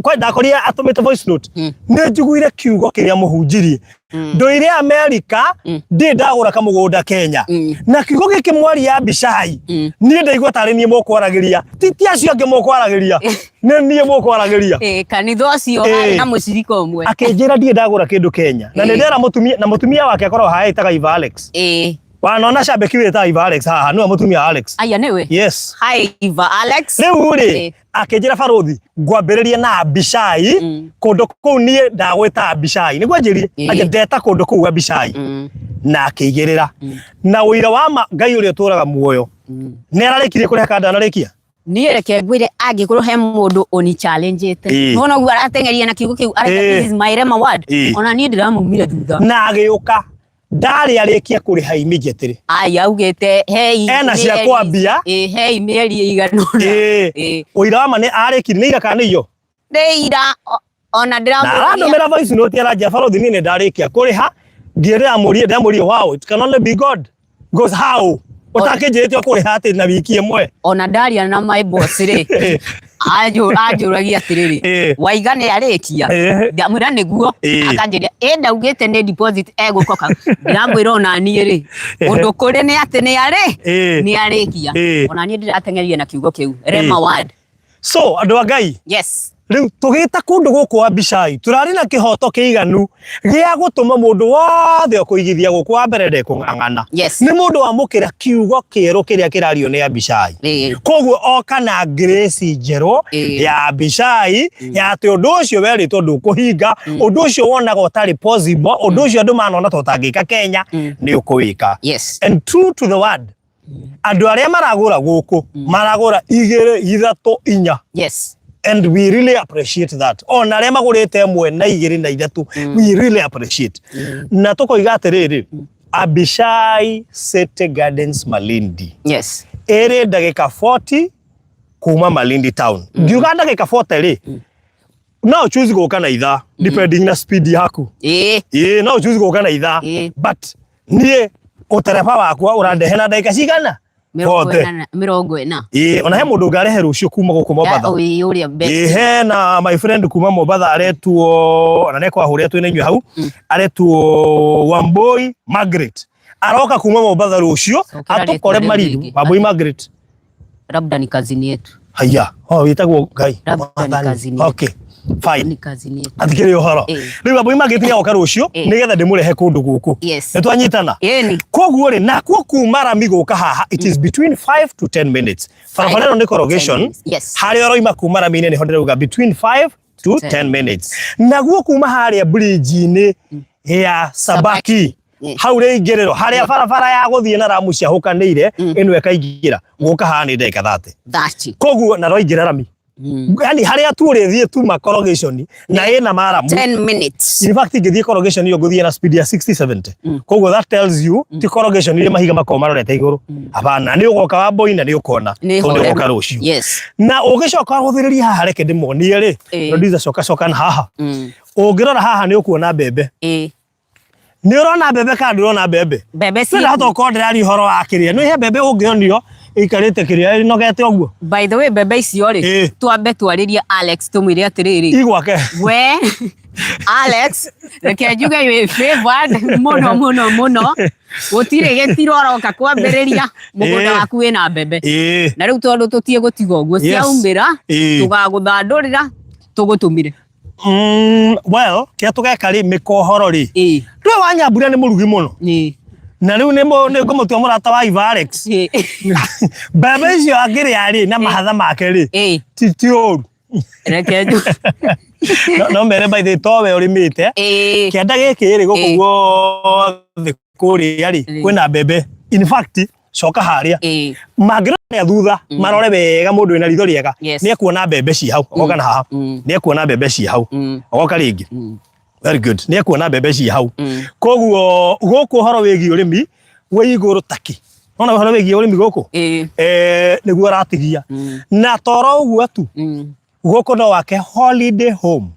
Speaker 1: kwa ndakorire atũmĩte voice note, nĩ njiguire kiugo kĩrĩa mũhunjirie, ndũire Amerika, ndĩ ndagũra kamũgũnda Kenya, na kiugo gĩkĩ mwari ya Abishai, niĩ ndaigua tarĩ niĩ mũkwaragĩria, ti acio angĩ mũkwaragĩria, nĩ niĩ mũkwaragĩria.
Speaker 2: Kanitha ũcio harĩ na mũcirika ũmwe.
Speaker 1: Akĩnjĩra, ndirĩ ndagũra kĩndũ Kenya, na nĩ ndera mũtumia, na mũtumia wake akoragwo haha ĩtaga Iva Alex. Wanona cambĩki wĩtaga Iva Alex haha, nĩwe mũtumia wa Alex.
Speaker 2: Aya nĩwe.
Speaker 1: Yes.
Speaker 2: Hi Iva Alex.
Speaker 1: Rĩu rĩ, akĩnjĩra, barothi, ngwambĩrĩria na Abishai. Kũndũ kũu niĩ ndagwĩta Abishai nĩguo anjĩrire. Anje ndeta kũndũ kũu Abishai, na akĩigĩrĩra na ũira wa ma Ngai ũrĩa ũtũraga muoyo. Nĩ ararĩkirie kũrĩha kana ndanarĩkia?
Speaker 2: Niĩ reke ngwĩre, angĩkorwo he mũndũ ũni challenge-ĩte, nĩwona ũguo arateng'eria na kiugo kĩu, areka, "This is my rhema word." Ona niĩ ndĩramumire thutha.
Speaker 1: Na agĩũka ndarĩ arĩkia kũrĩha immediately.
Speaker 2: Ai, augĩte hei
Speaker 1: Ena cia kwambia.
Speaker 2: Hei mĩeri ĩigana ũna.
Speaker 1: Ũira wa ma nĩ arĩkirie nĩ ira kana nĩ iyo?
Speaker 2: Nĩ ira, ona
Speaker 1: Na
Speaker 2: ndĩramũria.
Speaker 1: Arandũmĩra voice note, aranjia, barothi, niĩ nĩ ndarĩkia kũrĩha. Ngiĩ ndĩramũrie, wow, it can only be God, because how ũtakĩnjĩrĩte ũkũrĩha atĩ na wiki ĩmwe?
Speaker 2: Ona ndaria na my boss rĩ, anjũragia atĩrĩrĩ, waiga nĩ arĩkia? Ndamwĩra nĩguo. Akanjĩria ĩ ndaugĩte nĩ deposit egũkoka. Ndĩramwĩra ona niĩ rĩ, ũndũ kũrĩ nĩ atĩ nĩ arĩ nĩ arĩkia. Ona niĩ ndĩrateng'eria na kiugo kĩu, rhema word.
Speaker 1: So andũ a Ngai, rĩu tũgĩta kũndũ gũkũ Abishai, tũrarĩ na kĩhoto kĩiganu gĩa gũtũma mũndũ wothe ũkũigithia gũkũ wa mbere ndekũng'ang'ana. Nĩ mũndũ wamũkĩra kiugo kĩerũ kĩrĩa kĩrario nĩ Abishai. Koguo oka na grace njerũ ya Abishai, ya atĩ ũndũ ũcio werĩtwo ndũkũhinga, ũndũ ũcio wonaga ũtarĩ possible, ũndũ ũcio andũ manona ta ũtangĩka Kenya, nĩ ũkũwĩka. And true to the word, andũ arĩa maragũra gũkũ maragũra igĩrĩ, ithatũ, inya. And we really appreciate that. Ona arĩa magũrĩte ĩmwe na igĩrĩ na ithatũ, we really appreciate. Na tũkoiga atĩrĩrĩ, Abishai City Gardens Malindi Ĩrĩ ndagĩka 40 kuma Malindi town. Ngiuga ndagĩka 40 rĩ, no choose gũka na ithaa depending na speed yaku. Ĩĩ, no choose gũka na ithaa, but niĩ ũtereba wakwa ũrandehe na ndagĩka cigana?
Speaker 2: Mĩrongo
Speaker 1: 40.
Speaker 2: 40.
Speaker 1: Ĩĩ, ona he mũndũ ngarehe rũciũ kuma gũkũ Mombatha.
Speaker 2: Ĩĩ, ũrĩa best.
Speaker 1: Ĩĩ, hena my friend kuma Mombatha aretwo, ona nĩkwahũrĩa twĩna inyuĩ hau, aretwo Wambui Margaret, aroka kuma Mombatha rũciũ
Speaker 2: Cokera
Speaker 1: atũkore
Speaker 2: rĩtwa rĩu
Speaker 1: Malindi.
Speaker 2: rĩngĩ.
Speaker 1: Wambui Margaret.
Speaker 2: Labda ni kazini yetu.
Speaker 1: Haya, oh, wĩtagwo Ngai.
Speaker 2: Labda ni
Speaker 1: Mwathani.
Speaker 2: kazini yetu.
Speaker 1: Okay, fine.
Speaker 2: Ni kazini yetu.
Speaker 1: Athikĩrĩria ũhoro. Rĩu Wambui Margaret nĩagoka rũciũ nĩgetha ndĩmũrehe kũndũ gũkũ. Nĩtwanyitana?
Speaker 2: Ĩni.
Speaker 1: Koguo rĩ, nakuo kuma rami gũka haha it is between 5 to 10 minutes. Barabara ĩno nĩ corrugation.
Speaker 2: 10 minutes, yes.
Speaker 1: Harĩa ũroima kuma rami-inĩ nĩho ndĩrauga between 5 to 10 minutes. Naguo kuma harĩa bridge-inĩ ya Sabaki, hau rĩingĩrĩro harĩa barabara ya gũthiĩ na ramu ciahũkanĩire, ĩno ĩkaingĩra gũka haha nĩ ndagĩka 30.
Speaker 2: 30.
Speaker 1: Koguo na rwaingĩra rami, yani harĩa tu ũrĩthiĩ tu ma corrugation na ĩna maramu.
Speaker 2: 10 minutes.
Speaker 1: In fact, ingĩthiĩ corrugation ĩyo ngũthiĩ na speed ya 60 70. Koguo that tells you ti corrugation iria mahiga makoragwo marorete igũrũ. Hapana, nĩ ũgoka wa boina nĩ ũkona
Speaker 2: Nĩ
Speaker 1: tondũ nĩ
Speaker 2: horeru.
Speaker 1: ũgoka rũciũ. Na ũgĩcoka gũthĩrĩria haha, reke ndĩmuonie rĩ, producer, coka coka na haha. Ũngĩrora haha nĩ ũkuona mbembe. Nĩ ũrona mbembe kana ndũrona mbembe?
Speaker 2: Mbembe ci.
Speaker 1: Ndahota gũkorwo ndĩraria ũhoro wa kĩrĩa nĩ he mbembe ũngĩonio ĩikarĩte kĩrĩa ĩnogete ũguo.
Speaker 2: By the way, mbembe icio rĩ, twambe twarĩrie Alex tũmwĩre atĩrĩrĩ.
Speaker 1: Igwake.
Speaker 2: We Alex, reke njuge wĩ favored mũno mũno mũno. Gũtirĩ gĩtiro ũroka kwambĩrĩria mũgũnda waku wĩna mbembe. Na rĩu tondũ tũtiĩ gũtiga ũguo, ciaumĩra tũgagũthandũrĩra tũgũtũmire.
Speaker 1: Well, kĩrĩa tũgeka rĩ, mĩkohoro rĩ, ndũĩ wa Nyambura nĩ mũrugi mũno. Na rĩu nĩ ngũmũtua mũrata wa Iva Alex. Mbembe icio angĩrĩa rĩ na mahatha make rĩ, ti ũru.
Speaker 2: Reke njuge.
Speaker 1: No mere by the way, towe ũrĩmĩte kĩanda gĩkĩ rĩ, gũkũ guothe kũrĩa rĩ kwĩna mbembe. In fact, coka harĩa mangĩrora thutha marore wega, mũndũ wĩna ritho rĩega nĩ ekuona mbembe ci hau. Ogoka na haha, nĩ ekuona mbembe ci hau. Ogoka rĩngĩ. Very good. Nĩ ekuona mbembe ci hau. Koguo gũkũ ũhoro wĩgiĩ ũrĩmi wĩ igũrũ taki. Nona ũhoro wĩgiĩ ũrĩmi gũkũ nĩguo aratigia. Na toro ũguo tu, gũkũ no wake holiday home.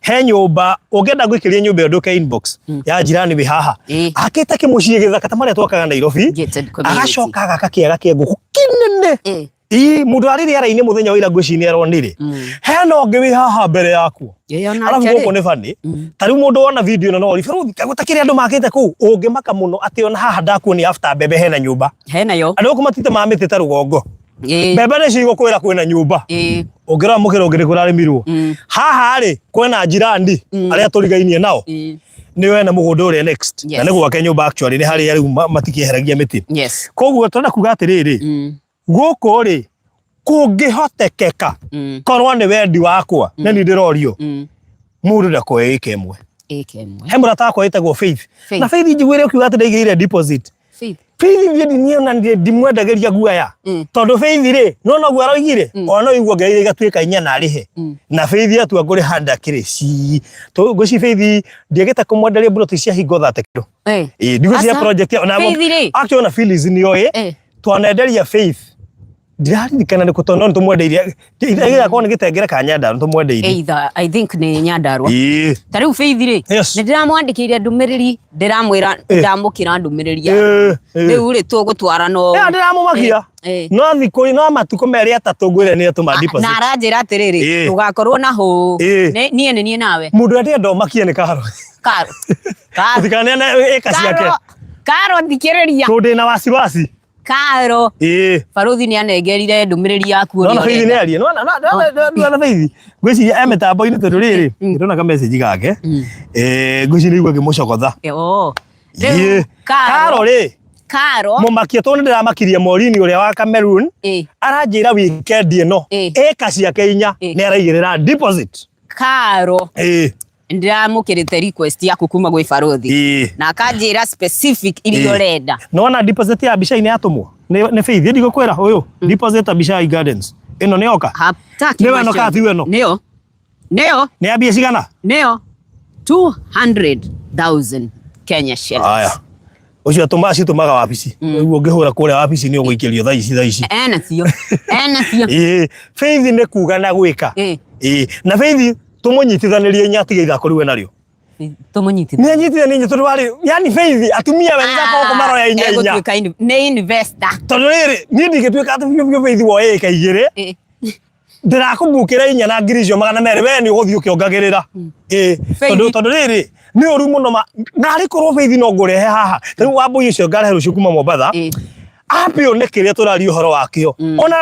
Speaker 1: He nyũmba ũngĩenda gwĩkĩria nyũmba ĩyo, ndũke inbox ya jirani wĩ haha. Akĩte kĩmũciĩ gĩthaka ta marĩa twakaga Nairobi.
Speaker 2: Gated community.
Speaker 1: Agacoka agaka kĩaga kĩa ngũkũ kĩnene. Ii, mũndũ arĩ rĩera-inĩ mũthenya wa ira ngwĩciria nĩ aronire. Hena ũngĩ wĩ haha mbere yaku.
Speaker 2: Ĩĩ, onake
Speaker 1: Arabu
Speaker 2: rĩ.
Speaker 1: gũkũ nĩ bani. Ta rĩu mũndũ wona video ĩno no ori bũrũri gũtakĩrĩ andũ makĩte kũu, ũngĩmaka mũno atĩ ona haha ndakuonia after mbembe hena nyũmba.
Speaker 2: Hena yo.
Speaker 1: Andũ gũkũ matitemaga mĩtĩ ta rũgongo. Mbembe nĩcio igũkwĩra kwĩna nyũmba. Ũngĩrora mũkĩra ũngĩ nĩ kũrarĩmirwo. Haha rĩ kwĩna jirani arĩa tũrigainie nao. Nĩ wena mũgũnda ũrĩa next. Na nĩ gwake nyũmba actually nĩ harĩa rĩu matikĩeheragia mĩtĩ. Koguo tũrenda kuga atĩrĩrĩ, gũkũ rĩ kũngĩhotekeka, korwo nĩ wendi wakwa na nĩ ndĩrorio, mũndũ ndakoe ĩka ĩmwe.
Speaker 2: Ĩka ĩmwe.
Speaker 1: He mũrata wakwa wĩtagwo Faith.
Speaker 2: Faith.
Speaker 1: Na Faith njiguĩre ũkiuga atĩ ndaigĩrĩire deposit.
Speaker 2: Faith.
Speaker 1: Faith niĩ niĩ ona ndimwendagĩria guoya. Tondũ Faith rĩ, no noguo aroigire, ona no igua ngereire igatuĩka inya na arĩhe. Na Faith atua ngũrĩha ndakĩrĩ ci. Ngwĩciria Faith ndiagĩte kũmwenderia mburoti cia hingo thate kĩndũ. Ĩĩ, ndigwĩciria
Speaker 2: Aca.
Speaker 1: project ona
Speaker 2: Faith rĩ.
Speaker 1: Actually ona Phyllis nĩoĩ. Twanenderia Faith. Ndiraririkana nĩ kũ tondũ no nĩtũmwendeirie. Ĩgakorwo nĩ gĩtengere ka Nyandarua nĩtũmwendeirie.
Speaker 2: Either I think nĩ Nyandarua. Ta rĩu Faith rĩ, nĩ ndĩramwandĩkĩire ndũmĩrĩri, ndĩramwĩra ndamũkĩra ndũmĩrĩri ya rĩu rĩ tũgũtwara no
Speaker 1: Ĩyo ndĩramũmakia. No thikũ no matukũ merĩ atatũ ngwĩre nĩ atũma deposit.
Speaker 2: Na aranjĩra atĩrĩrĩ, ndũgakorwo na hũ. Niĩ nĩ niĩ nawe.
Speaker 1: Mũndũ ũrĩa ndĩrenda ũmakie nĩ Karo.
Speaker 2: Karo. Karo.
Speaker 1: Mũtikaneane ĩka ciake.
Speaker 2: Karo. Karo thikĩrĩria.
Speaker 1: Tondũ ndĩna wasiwasi.
Speaker 2: Karo. Baruthi nĩ anengerire ndũmĩrĩri yaku
Speaker 1: Nona
Speaker 2: ũrĩa
Speaker 1: Faith nĩ
Speaker 2: ũrenda.
Speaker 1: arie. Nona nona Faith. Ngwĩciria e mĩtambo-inĩ tondũ rĩrĩ, ndĩrona ka message gake. Ngwĩciria nĩ igua ngĩmũcogotha.
Speaker 2: Rĩu
Speaker 1: Karo rĩ,
Speaker 2: Karo.
Speaker 1: Mũmakie tondũ nĩ ndĩramakirie Morini ũrĩa wa Cameroon. Aranjĩra weekend ĩno ĩka ciake inya nĩ araigĩrĩra deposit.
Speaker 2: Karo. Ndiramũkĩrĩte request yaku kuma gwĩ baruthi. Na akanjĩra specific iria ũrenda.
Speaker 1: Nona deposit ya Abishai nĩ yatũmwo nĩ Faith ndigũkwĩra ũyũ deposit Abishai Gardens ĩno nĩ yoka.
Speaker 2: Hataki
Speaker 1: Nĩ weno kana ti weno?
Speaker 2: Nĩyo. Nĩyo.
Speaker 1: Nĩ yambia cigana?
Speaker 2: Nĩyo. 200,000 Kenya shillings.
Speaker 1: Haya. Ũcio atũma citũmaga wabici. Rĩu ũngĩhũra kũrĩa wabici nĩ ũgũikĩrio thaa ici thaa ici.
Speaker 2: Ena cio. Ena cio.
Speaker 1: Ĩĩ, Faith nĩ kuga na gwĩka. Ĩĩ, na Faith tũmũnyitithanĩrie inya atige ithako rĩu enarĩo.
Speaker 2: Tũmũnyitithanie.
Speaker 1: Nĩ anyitithanie inya tondũ warĩ yani Faith atumia wenzako gũkũ maroya inya inya.
Speaker 2: Egũtuĩka nĩ investor.
Speaker 1: Tondũ rĩrĩ niĩ ndingĩtuĩka atĩ biũ biũ Faith woe ĩka igĩrĩ ndĩrakũbukĩra inya na ngiri icio 200 we nĩ ũgũthiĩ ũkĩongagĩrĩra. Ĩĩ, tondũ tondũ rĩrĩ nĩ ũru mũno ma narĩ korwo Faith no ngũrehe haha rĩu wambũi ũcio ngarehe rũciũ kuma Mombatha ambe one kĩrĩa tũraria ũhoro wakĩo.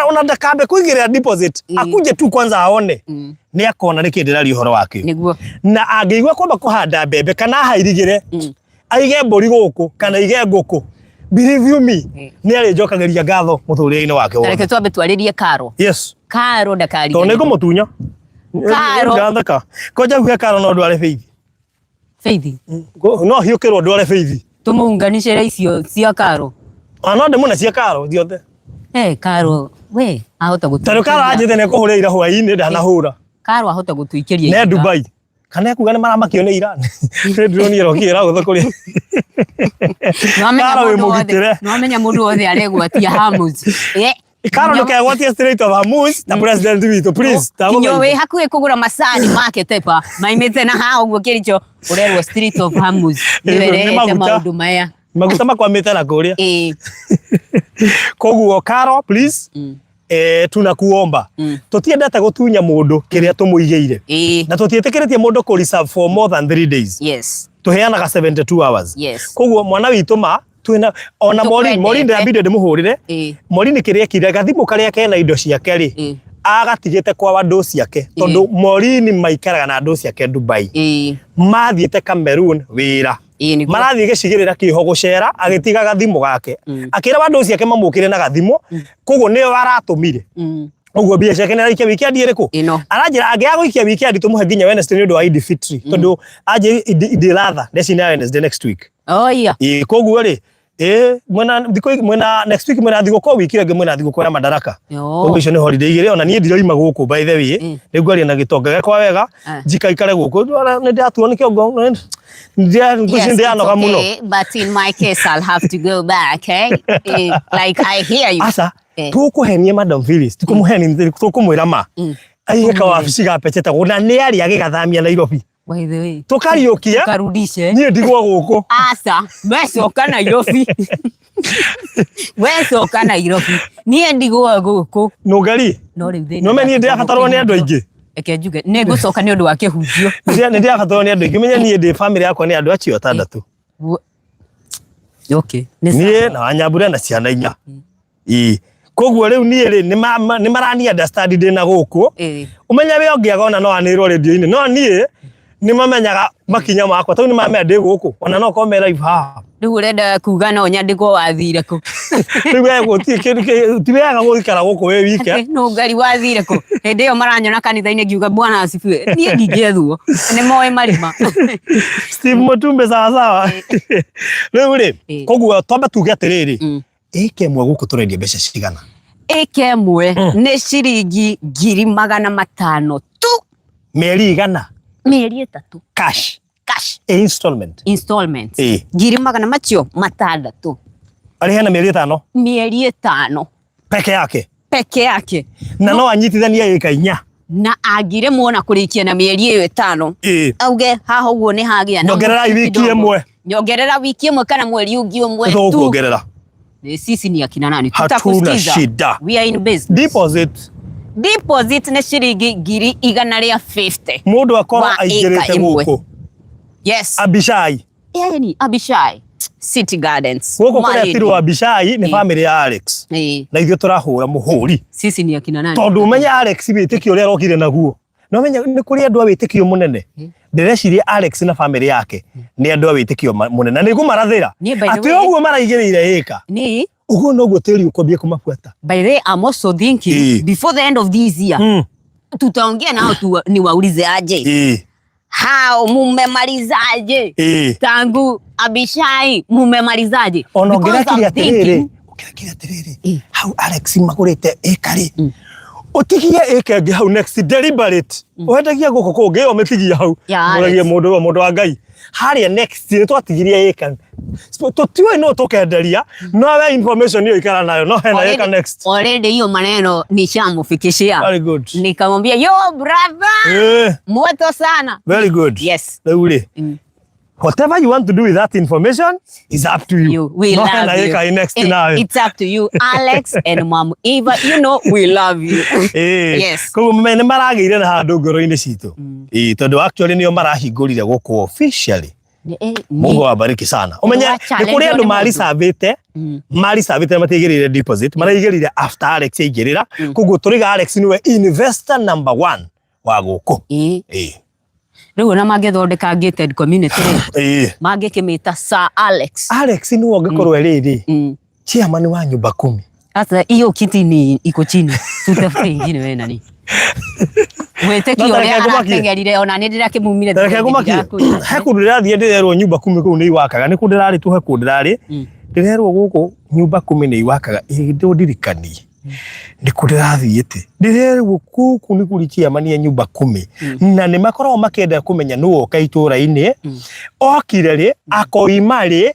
Speaker 1: Ona ndakambe kũigĩrĩra deposit, akuje tu kwanza aone, nĩ akona nĩkĩ ndĩraria ũhoro wakĩo.
Speaker 2: Nĩguo.
Speaker 1: Na angĩigua kwamba kũhanda mbembe kana ahairigĩre, aige mbũri gũkũ kana aige ngũkũ, believe you me, nĩ arĩnjokagĩria ngatho mũtũrĩre-inĩ wake wothe.
Speaker 2: Reke twambe twarĩrie Karo.
Speaker 1: Yes.
Speaker 2: Karo
Speaker 1: tondũ nĩ
Speaker 2: ndakariganĩrwo.
Speaker 1: ngũmũtunya.
Speaker 2: Karo.
Speaker 1: Ngatheka kwanja huhe Karo no ndware Faith.
Speaker 2: Faith.
Speaker 1: No hiũkĩrwo ndware Faith.
Speaker 2: Tũmũunganicĩre icio cia Karo.
Speaker 1: Ah, no ndĩmũne cia Karo ciothe.
Speaker 2: Eh, Karo we ahota gũtũ.
Speaker 1: Tondũ Karo anjĩte nĩ ekũhũra ira hwaĩ-inĩ ndanahũra.
Speaker 2: Karo ahota gũtũikĩria.
Speaker 1: Ne
Speaker 2: ihiga.
Speaker 1: Dubai. Kana ekuga nĩ maramakio nĩ Iran. Nĩ drone ĩrokire ĩragũtha kũrĩa.
Speaker 2: Nĩwamenya
Speaker 1: Karo wĩ
Speaker 2: mũndũ wothe-
Speaker 1: mũgitĩre.
Speaker 2: nĩwamenya mũndũ wothe aregwatia Hormuz. Eh,
Speaker 1: Karo ndũkegwatie Strait of Hormuz na president witũ please.
Speaker 2: Kinya wĩ hakuhĩ kũgũra macani ma Ketepa maimĩte na haha ũguo Kericho ũrerwo Strait of Hormuz nĩyo
Speaker 1: Nĩ
Speaker 2: ĩrehete
Speaker 1: maguta.
Speaker 2: maũndũ maya.
Speaker 1: Maguta makwamĩte na kũrĩa.
Speaker 2: Ĩĩ.
Speaker 1: Koguo Karo please, tunakuomba, tũtiendete gũtunya mũndũ kĩrĩa tũmũigĩire na tũtiĩtĩkĩrĩtie mũndũ kũ reserve for more than 3 days. Tũheanaga 72 hours. Koguo mwana witũ ma twĩna ona Maureen, Maureen ndĩrambire ndĩmũhũrĩre. Maureen kĩrĩa ekire gathimũ karĩa kena indo ciake rĩ, agatigĩte kwa andũ ciake tondũ Maureen maikaraga na andũ ciake Dubai. Mathiĩte Cameroon wĩra.
Speaker 2: Ĩĩ nĩguo.
Speaker 1: Marathiĩ gĩcigĩrĩra kĩho gũcera agĩtiga gathimũ gake. Akĩra andũ ciake mamũkĩre na gathimũ, koguo nĩo aratũmire. Ũguo mbia ciake nĩ araikia weekend ĩrĩkũ?
Speaker 2: Ĩno.
Speaker 1: Aranjĩra angĩaga gũikia weekend tũmũhe nginya Wednesday nĩ ũndũ wa Eid Fitri tondũ anjĩ Eid al-Adha ndeci nĩ ya Wednesday next week.
Speaker 2: Oh yeah.
Speaker 1: Ĩĩ koguo rĩ, ĩĩ mwena thikũ mwena next week mwena thigũkũ wiki ĩyo ĩngĩ mwena thigũkũ ya Madaraka. Koguo icio nĩ holiday igĩrĩ ona niĩ ndiroima gũkũ by the way. Nĩ ngwaria na gĩtonga gĩakwa wega njikaikare gũkũ nĩ ndĩratuo nĩ kĩongo
Speaker 2: Yes, it's
Speaker 1: ndĩranoga mũno.
Speaker 2: okay, but in my case I'll have to go back, eh? Like I hear you.
Speaker 1: Aca tũkũhenia Madam Phyllis tikũmũhenia tũkũmwĩra ma aige kawabici ga pecetagwo na nĩ arĩ agĩgathamia Nairobi.
Speaker 2: By the way.
Speaker 1: Tũkariũkia.
Speaker 2: Tukarudishe.
Speaker 1: Niĩ ndigwo gũkũ.
Speaker 2: Aca, wecoka Nairobi. Wecoka Nairobi. Niĩ ndigwo gũkũ.
Speaker 1: Nũngari.
Speaker 2: No rĩu thĩna.
Speaker 1: Nũme niĩ ndĩrabatarwo nĩ andũ aingĩ.
Speaker 2: Reke njuge nĩ ngũcoka nĩ ũndũ wa kĩhunjio.
Speaker 1: Nĩ ndĩrabatarwo nĩ andũ aingĩ. Ũmenye niĩ ndĩ family yakwa nĩ andũ acio atandatũ.
Speaker 2: Okay.
Speaker 1: Niĩ na Wanyambura na ciana inya. Ĩĩ. Koguo rĩu niĩ rĩ nĩ marani understand ndĩ na gũkũ. Ũmenye we ũngĩaga ona no anĩrwo rĩndiũ-inĩ no niĩ nĩ mamenyaga makinya makwa tondũ nĩ mamenya ndĩ gũkũ ona no korwo me live haha.
Speaker 2: Rĩu ũrenda kuga no nyandĩkwo wathire kũ?
Speaker 1: Rĩu we gũtirĩ kĩndũ ti wega gũikara gũkũ wĩ wike.
Speaker 2: Nũ ngari wathire kũ? Hĩndĩ ĩyo maranyona kanitha-inĩ ngiuga Bwana asifiwe. Niĩ ndingĩethwo. Nĩ moĩ marima.
Speaker 1: Steve Mutumbe sawa sawa. Rĩu rĩ, koguo twambe tuge atĩrĩrĩ, ĩka ĩmwe gũkũ tũrendia mbeca cigana?
Speaker 2: Ĩka ĩmwe nĩ ciringi 500,000 tu.
Speaker 1: Mĩeri igana?
Speaker 2: Mĩeri 3.
Speaker 1: Cash.
Speaker 2: Cash.
Speaker 1: Installment.
Speaker 2: Installment. Ngiri magana macio matandatũ.
Speaker 1: Arĩhe na mĩeri 5?
Speaker 2: Mĩeri 5.
Speaker 1: Peke yake?
Speaker 2: Peke yake.
Speaker 1: Na no anyitithanie ĩka inya?
Speaker 2: Na angĩremwo na kũrĩkia na mĩeri ĩyo 5. Auge haha ũguo nĩ hagĩa na
Speaker 1: Nyongerera
Speaker 2: mũtu
Speaker 1: wiki
Speaker 2: kidogo.
Speaker 1: ĩmwe.
Speaker 2: Nyongerera wiki ĩmwe kana mweri ũngĩ ũmwe tu.
Speaker 1: Tũkuongerera.
Speaker 2: Sisi ni akina nani?
Speaker 1: Hatuna
Speaker 2: Tutakusikiza.
Speaker 1: shida.
Speaker 2: We are in business.
Speaker 1: Deposit.
Speaker 2: Deposit nĩ ciringi 150,000.
Speaker 1: Mũndũ akorwo
Speaker 2: Wa
Speaker 1: aingĩrĩte
Speaker 2: ĩka ĩmwe.
Speaker 1: gũkũ.
Speaker 2: Yes.
Speaker 1: Abishai.
Speaker 2: Yani Abishai City Gardens.
Speaker 1: Gũkũ
Speaker 2: Malindi.
Speaker 1: kũretirwo Abishai nĩ family ya Alex. Na ithuĩ tũrahũra mũhũri.
Speaker 2: Sisi ni akina nani?
Speaker 1: Tondũ ũmenye Alex wĩtĩkio ũrĩa arokire naguo. No menye nĩ kũrĩ andũ a wĩtĩkio mũnene. Ndĩreciria Alex na family yake nĩ andũ a wĩtĩkio mũnene. Na nĩngũmarathĩra.
Speaker 2: Niĩ by the
Speaker 1: Atĩ
Speaker 2: way
Speaker 1: ũguo maraigĩrĩire ĩka.
Speaker 2: Nĩ
Speaker 1: Ũguo noguo tĩri ũkwambia kũmabuata.
Speaker 2: By the way, I'm also thinking before the end of this year tutaongea nao tu niwaulize aje. Hao mumemalizaje? Tangu Abishai mumemalizaje?
Speaker 1: Ona
Speaker 2: Because
Speaker 1: ũngĩrekire
Speaker 2: I'm
Speaker 1: atĩrĩrĩ,
Speaker 2: thinking
Speaker 1: ũngĩrekire atĩrĩrĩ, hau Alex magũrĩte ĩka rĩ, Ũtigie ĩka ĩngĩ hau next deliberate. Ũhendagia gũkũ kũngĩ ĩyo mĩtigie hau.
Speaker 2: Ya Alex.
Speaker 1: Mũragie mũndũ mũndũ wa Ngai. Harĩa next nĩ twatigirie ĩka. Tũtiũĩ nũ tũkenderia no we information ĩyo ikara nayo no hena ĩka next.
Speaker 2: Already hiyo maneno nishamufikishia.
Speaker 1: Very good.
Speaker 2: Nikamwambia yo brother, moto sana.
Speaker 1: Very good.
Speaker 2: Yes.
Speaker 1: Rĩu rĩ whatever you want to do with that information is up to you.
Speaker 2: You, we
Speaker 1: no
Speaker 2: love
Speaker 1: hena
Speaker 2: you.
Speaker 1: ĩka next nawe.
Speaker 2: It's up to you, Alex and Mom Eva. You know we love you. Yes.
Speaker 1: Koguo me nĩ maragĩire na handũ ngoro-inĩ citũ. Ĩĩ tondũ actually nĩo marahingũrire gũkũ officially. Mungu awabariki sana. Ũmenye
Speaker 2: Wa
Speaker 1: nĩ
Speaker 2: challenge
Speaker 1: kũrĩ andũ
Speaker 2: nĩ mũndũ.
Speaker 1: maricabĩte maricabĩte matiaigĩrĩire deposit maraigĩrĩire after Alex aigĩrĩra koguo tũrĩga Alex nĩwe investor number one wa gũkũ. Ĩĩ.
Speaker 2: Rĩu ona mangĩthondeka gated community rĩ,
Speaker 1: Ĩĩ.
Speaker 2: mangĩkĩmĩta Sir Alex.
Speaker 1: Alex nĩwe ũngĩkorwo rĩrĩ chairman wa nyumba kumi.
Speaker 2: Sasa hiyo kiti ni iko chini, tutafute ingine wewe nani. Wĩtĩkio
Speaker 1: No,
Speaker 2: ũrĩa
Speaker 1: tareke ngũmakie.
Speaker 2: arateng'erire ona nĩ ndĩrakĩmumire
Speaker 1: Reke ngũmakie. He kũndũ ndĩrathiĩ ndĩrerwo nyumba kumi kũu nĩ iwakaga nĩ kũ ndĩrarĩ tu he kũndũ ndĩrarĩ ndĩrerwo gũkũ nyumba kumi nĩ iwakaga ĩĩ ndũndirikanie nĩ kũ ndĩrathiĩte ndĩrerwo gũkũ nĩ kũrĩ chairman ya nyumba kumi na nĩ makoragwo makĩenda kũmenya nũ woka itũra-inĩ okire rĩ akoima rĩ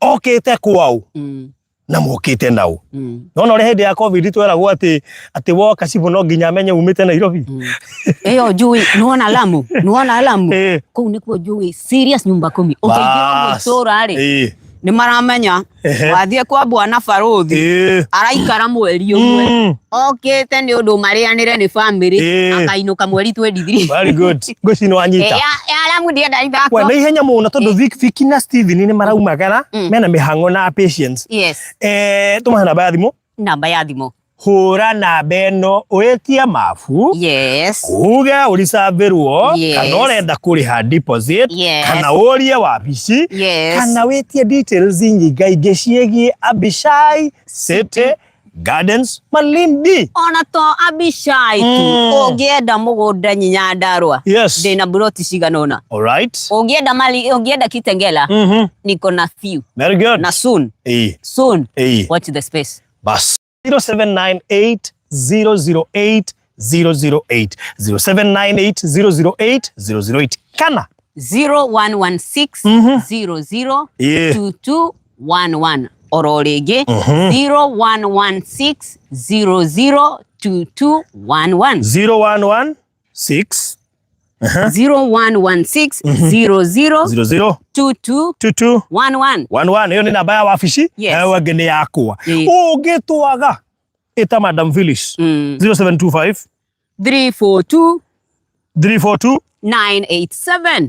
Speaker 1: okĩte kwao na mokĩte nao nona ũrĩa hĩndĩ ya covid tweragwo atĩ atĩ woka cibũ no nginya amenye umĩte Nairobi.
Speaker 2: Ĩyo njũĩ nĩwona Lamu, nĩwona Lamu
Speaker 1: Ĩĩ.
Speaker 2: kũu nĩkuo njũĩ serious nyumba kumi ũkĩingĩra
Speaker 1: Bas.
Speaker 2: itũra rĩ
Speaker 1: Ĩĩ.
Speaker 2: nĩ maramenya
Speaker 1: Ehe.
Speaker 2: wathiĩ kwa bwana barothi
Speaker 1: Ĩĩ.
Speaker 2: araikara mweri ũmwe okĩte nĩ ũndũ marĩanĩre nĩ family
Speaker 1: Ĩĩ.
Speaker 2: akainũka mweri 23.
Speaker 1: Very good. Ngwĩciria nĩ wanyita.
Speaker 2: Ya Lamu ndienda ithako.
Speaker 1: We na ihenya mũno tondũ Vicky na Steven nĩ maraumagara mena mĩhang'o na patience.
Speaker 2: Yes.
Speaker 1: Tũmahe namba ya thimũ.
Speaker 2: Namba ya thimũ.
Speaker 1: Hũra namba ĩno wĩtie mabu.
Speaker 2: Yes.
Speaker 1: Uge ũricabĩrwo
Speaker 2: Yes.
Speaker 1: kana ũrenda kũrĩha deposit
Speaker 2: Yes.
Speaker 1: kana ũrie wabici
Speaker 2: Yes.
Speaker 1: kana wĩtie details nyingaingĩ ciĩgiĩ Abishai City Gardens Malindi.
Speaker 2: Ona to Abishai tu ũngĩenda mũgũnda Nyandarua
Speaker 1: Yes.
Speaker 2: ndĩna buroti cigana ũna.
Speaker 1: All right.
Speaker 2: Ũngĩenda mali ũngĩenda Kitengela niko na few
Speaker 1: Very good.
Speaker 2: na soon
Speaker 1: Ĩĩ.
Speaker 2: soon
Speaker 1: Ĩĩ.
Speaker 2: watch the space.
Speaker 1: Bas. 0798 008 008 0798 008 008 kana
Speaker 2: 0116 00
Speaker 1: Ĩĩ.
Speaker 2: 2211 oro rĩngĩ 0116 00 2211
Speaker 1: 0116
Speaker 2: 0116 00
Speaker 1: 00
Speaker 2: 22
Speaker 1: 22
Speaker 2: 11
Speaker 1: 11 ĩyo nĩ namba ya wabici
Speaker 2: Yes.
Speaker 1: nayo ĩngĩ nĩ yakwa
Speaker 2: Ĩĩ.
Speaker 1: ũngĩtwaga ĩta Madam Phyllis 0725
Speaker 2: 342
Speaker 1: 342
Speaker 2: 987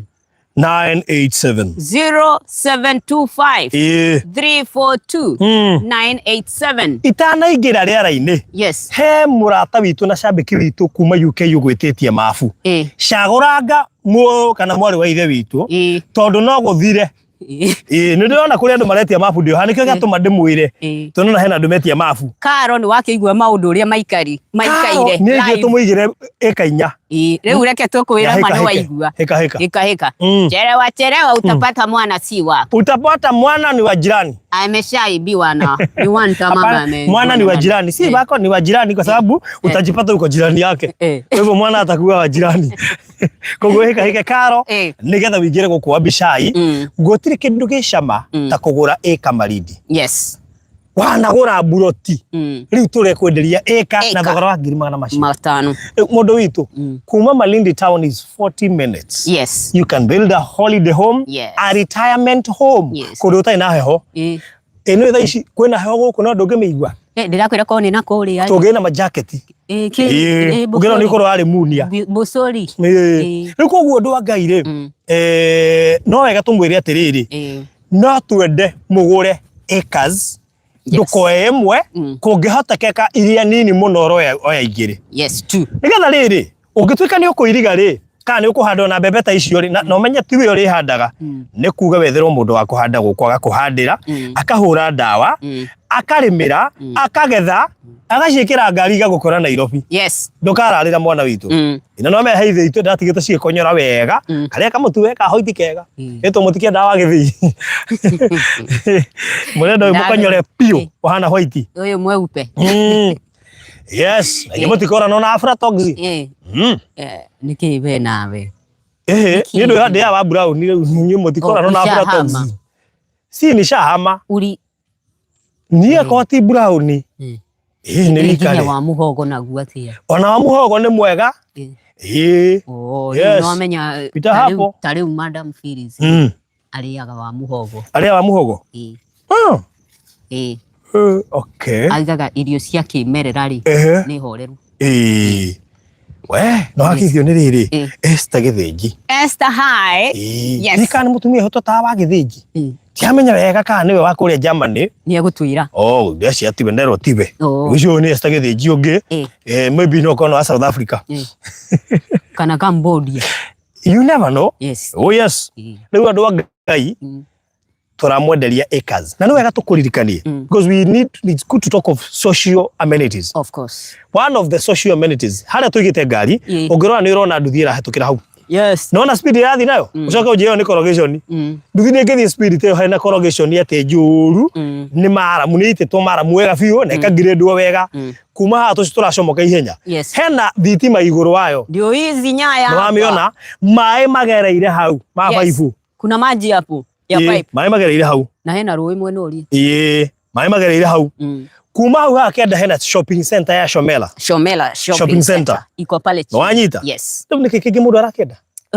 Speaker 1: 987
Speaker 2: 0725
Speaker 1: ĩĩ
Speaker 2: 342 987
Speaker 1: itanaingĩra rĩera-inĩ
Speaker 2: yes
Speaker 1: he mũrata witũ na cambĩki witũ kuma UK ũgwĩtĩtie mabu cagũranga mũrũ kana mwarĩ wa ithe witũ tondũ no gũthire. Ĩĩ nĩ ndĩrona kũrĩ andũ maretia mabu ndĩoha nĩkĩo gĩatũma ndĩmwĩre tondũ na hena andũ metia mabu.
Speaker 2: Karo nĩ wakĩigua maũndũ ũrĩa maikari maikaire
Speaker 1: nĩ ithuĩ
Speaker 2: live.
Speaker 1: tũmũigĩre ĩka inya.
Speaker 2: Rĩu reke tũkwĩra ma nĩ waigua.
Speaker 1: Hĩka hĩka.
Speaker 2: Hĩka hĩka. Chelewa chelewa utapata mwana si wako.
Speaker 1: Utapata mwana ni wa jirani.
Speaker 2: Ameshaibiwa na ni one mama
Speaker 1: Hapana,
Speaker 2: ame.
Speaker 1: mwana ni wa jirani, si wako, ni wa jirani kwa sababu utajipata uko jirani yake. Kwa hivyo mwana atakuwa wa jirani. Koguo hĩka hĩka Karo nĩgetha wĩingĩre gũkũ Abishai gũtirĩ kĩndũ gĩ cama ta kũgũra ĩka Malindi.
Speaker 2: Yes.
Speaker 1: Wanagũra buroti rĩu tũrekwenderia ĩka na
Speaker 2: Ĩka.
Speaker 1: thogora wa ngiri magana macio
Speaker 2: Matano.
Speaker 1: Mũndũ witũ kuma Malindi town is 40 minutes.
Speaker 2: Yes.
Speaker 1: You can build a holiday home,
Speaker 2: Yes.
Speaker 1: a retirement home
Speaker 2: Yes.
Speaker 1: kũndũ ũtarĩ na heho. Ĩno thaa ici kwĩna heho gũkũ no ndũngĩmĩigua.
Speaker 2: Ndĩrakwĩra korwo nĩ na kũrĩa.
Speaker 1: Tũngĩ na majaketi. Ũngĩrwo nĩ ũkorwo warĩ munia.
Speaker 2: Bũcũri.
Speaker 1: Rĩu koguo ũndũ wa Ngai rĩ, no wega tũmwĩre atĩrĩrĩ, no twende mũgũre acres ndũkoe ĩmwe kũngĩhotekeka iria nini mũno ũroya oya igĩrĩ.
Speaker 2: Yes, two.
Speaker 1: Nĩgetha rĩrĩ ũngĩtuĩka nĩ ũkũiriga rĩ kana nĩ ũkũhanda ona mbembe ta icio rĩ na ũmenye tiwe ũrĩhandaga nĩ kuga wetherwo mũndũ wa kũhanda gũkũ agakũhandĩra akahũra ndawa akarĩmĩra akagetha agaciĩkĩra ngari igagũkora Nairobi.
Speaker 2: Yes.
Speaker 1: Ndũkararĩra mwana witũ. Ĩno no mehe ithe itũ ndatigĩte cigĩkonyora wega karĩa kamũtu we kahoiti kega ĩtwo mũtikĩendaga wa gĩthii mũrenda ũyũ mũkonyore biũ ũhana hoiti
Speaker 2: Ũyũ mweupe.
Speaker 1: Yes, na inyuĩ mũtikorana na aflatoxin.
Speaker 2: Nĩkĩ we nawe?
Speaker 1: Ehe, niĩ ndĩ ndĩaga wa brown rĩu inyuĩ mũtikorana na aflatoxin. Si nishahama.
Speaker 2: Uri
Speaker 1: Niĩ akorwo ti brown. Ĩĩ nĩ rika
Speaker 2: nginya wa muhogo naguo atia?
Speaker 1: Ona wa muhogo nĩ mwega. Ĩĩ.
Speaker 2: Oh, rĩu nĩwamenya
Speaker 1: Pita hapo.
Speaker 2: Ta rĩu Madam Phyllis arĩaga wa muhogo.
Speaker 1: Arĩaga wa muhogo?
Speaker 2: Ĩĩ.
Speaker 1: Ĩĩ. Okay.
Speaker 2: Aigaga irio cia kĩmerera rĩ nĩ horeru.
Speaker 1: Ĩĩ. We, no hakithio nĩ rĩrĩ Esther Gĩthĩnji.
Speaker 2: Esther, hi.
Speaker 1: Yes. Nĩ kana mũtumia ũtotaga wa Gĩthĩnji. Tiamenya wega kana nĩwe wa kũrĩa Germany.
Speaker 2: Nĩ egũtwĩra.
Speaker 1: Oh, ndeci tiwe nerwo tiwe. Ũcio nĩ Esther Gĩthĩnji ũngĩ. Maybe no korwo wa South Africa.
Speaker 2: Kana Cambodia.
Speaker 1: You never know.
Speaker 2: Yes.
Speaker 1: Oh yes. Rĩu andũ a Ngai tũramwenderia acres na nĩ wega tũkũririkanie because we need, it's good to talk of social amenities.
Speaker 2: Of course.
Speaker 1: One of the social amenities harĩa tũigĩte ngari, ũngĩrora nĩ ũrona nduthi ĩrahĩtũkĩra hau.
Speaker 2: Yes.
Speaker 1: Nona speed ĩrathiĩ nayo, ũcoke ũnjĩre ĩyo nĩ corrugation. Nduthi nĩ ĩngĩthiĩ speed ta ĩyo harĩ na corrugation atĩ njũru, nĩ maramu, nĩ ĩitĩtwo maramu wega biũ na ĩkangirĩndwo wega. Kuma haha tũracomoka ihenya.
Speaker 2: Yes.
Speaker 1: Hena thitima igũrũ wayo.
Speaker 2: Ndio hizi nyaya.
Speaker 1: Nĩ wamĩona maĩ magereire hau ma baibũ.
Speaker 2: Kuna maji hapo ya pipe.
Speaker 1: Maĩ magereire hau.
Speaker 2: Na hena rũĩ mwena ũrĩa.
Speaker 1: Ĩĩ, maĩ magereire hau. Kuma hau haha kĩanda hena shopping center ya Shomela.
Speaker 2: Shomela
Speaker 1: shopping center.
Speaker 2: Iko pale chini.
Speaker 1: Wanyita?
Speaker 2: Yes.
Speaker 1: Rĩu nĩkĩ kĩngĩ mũndũ arakĩenda?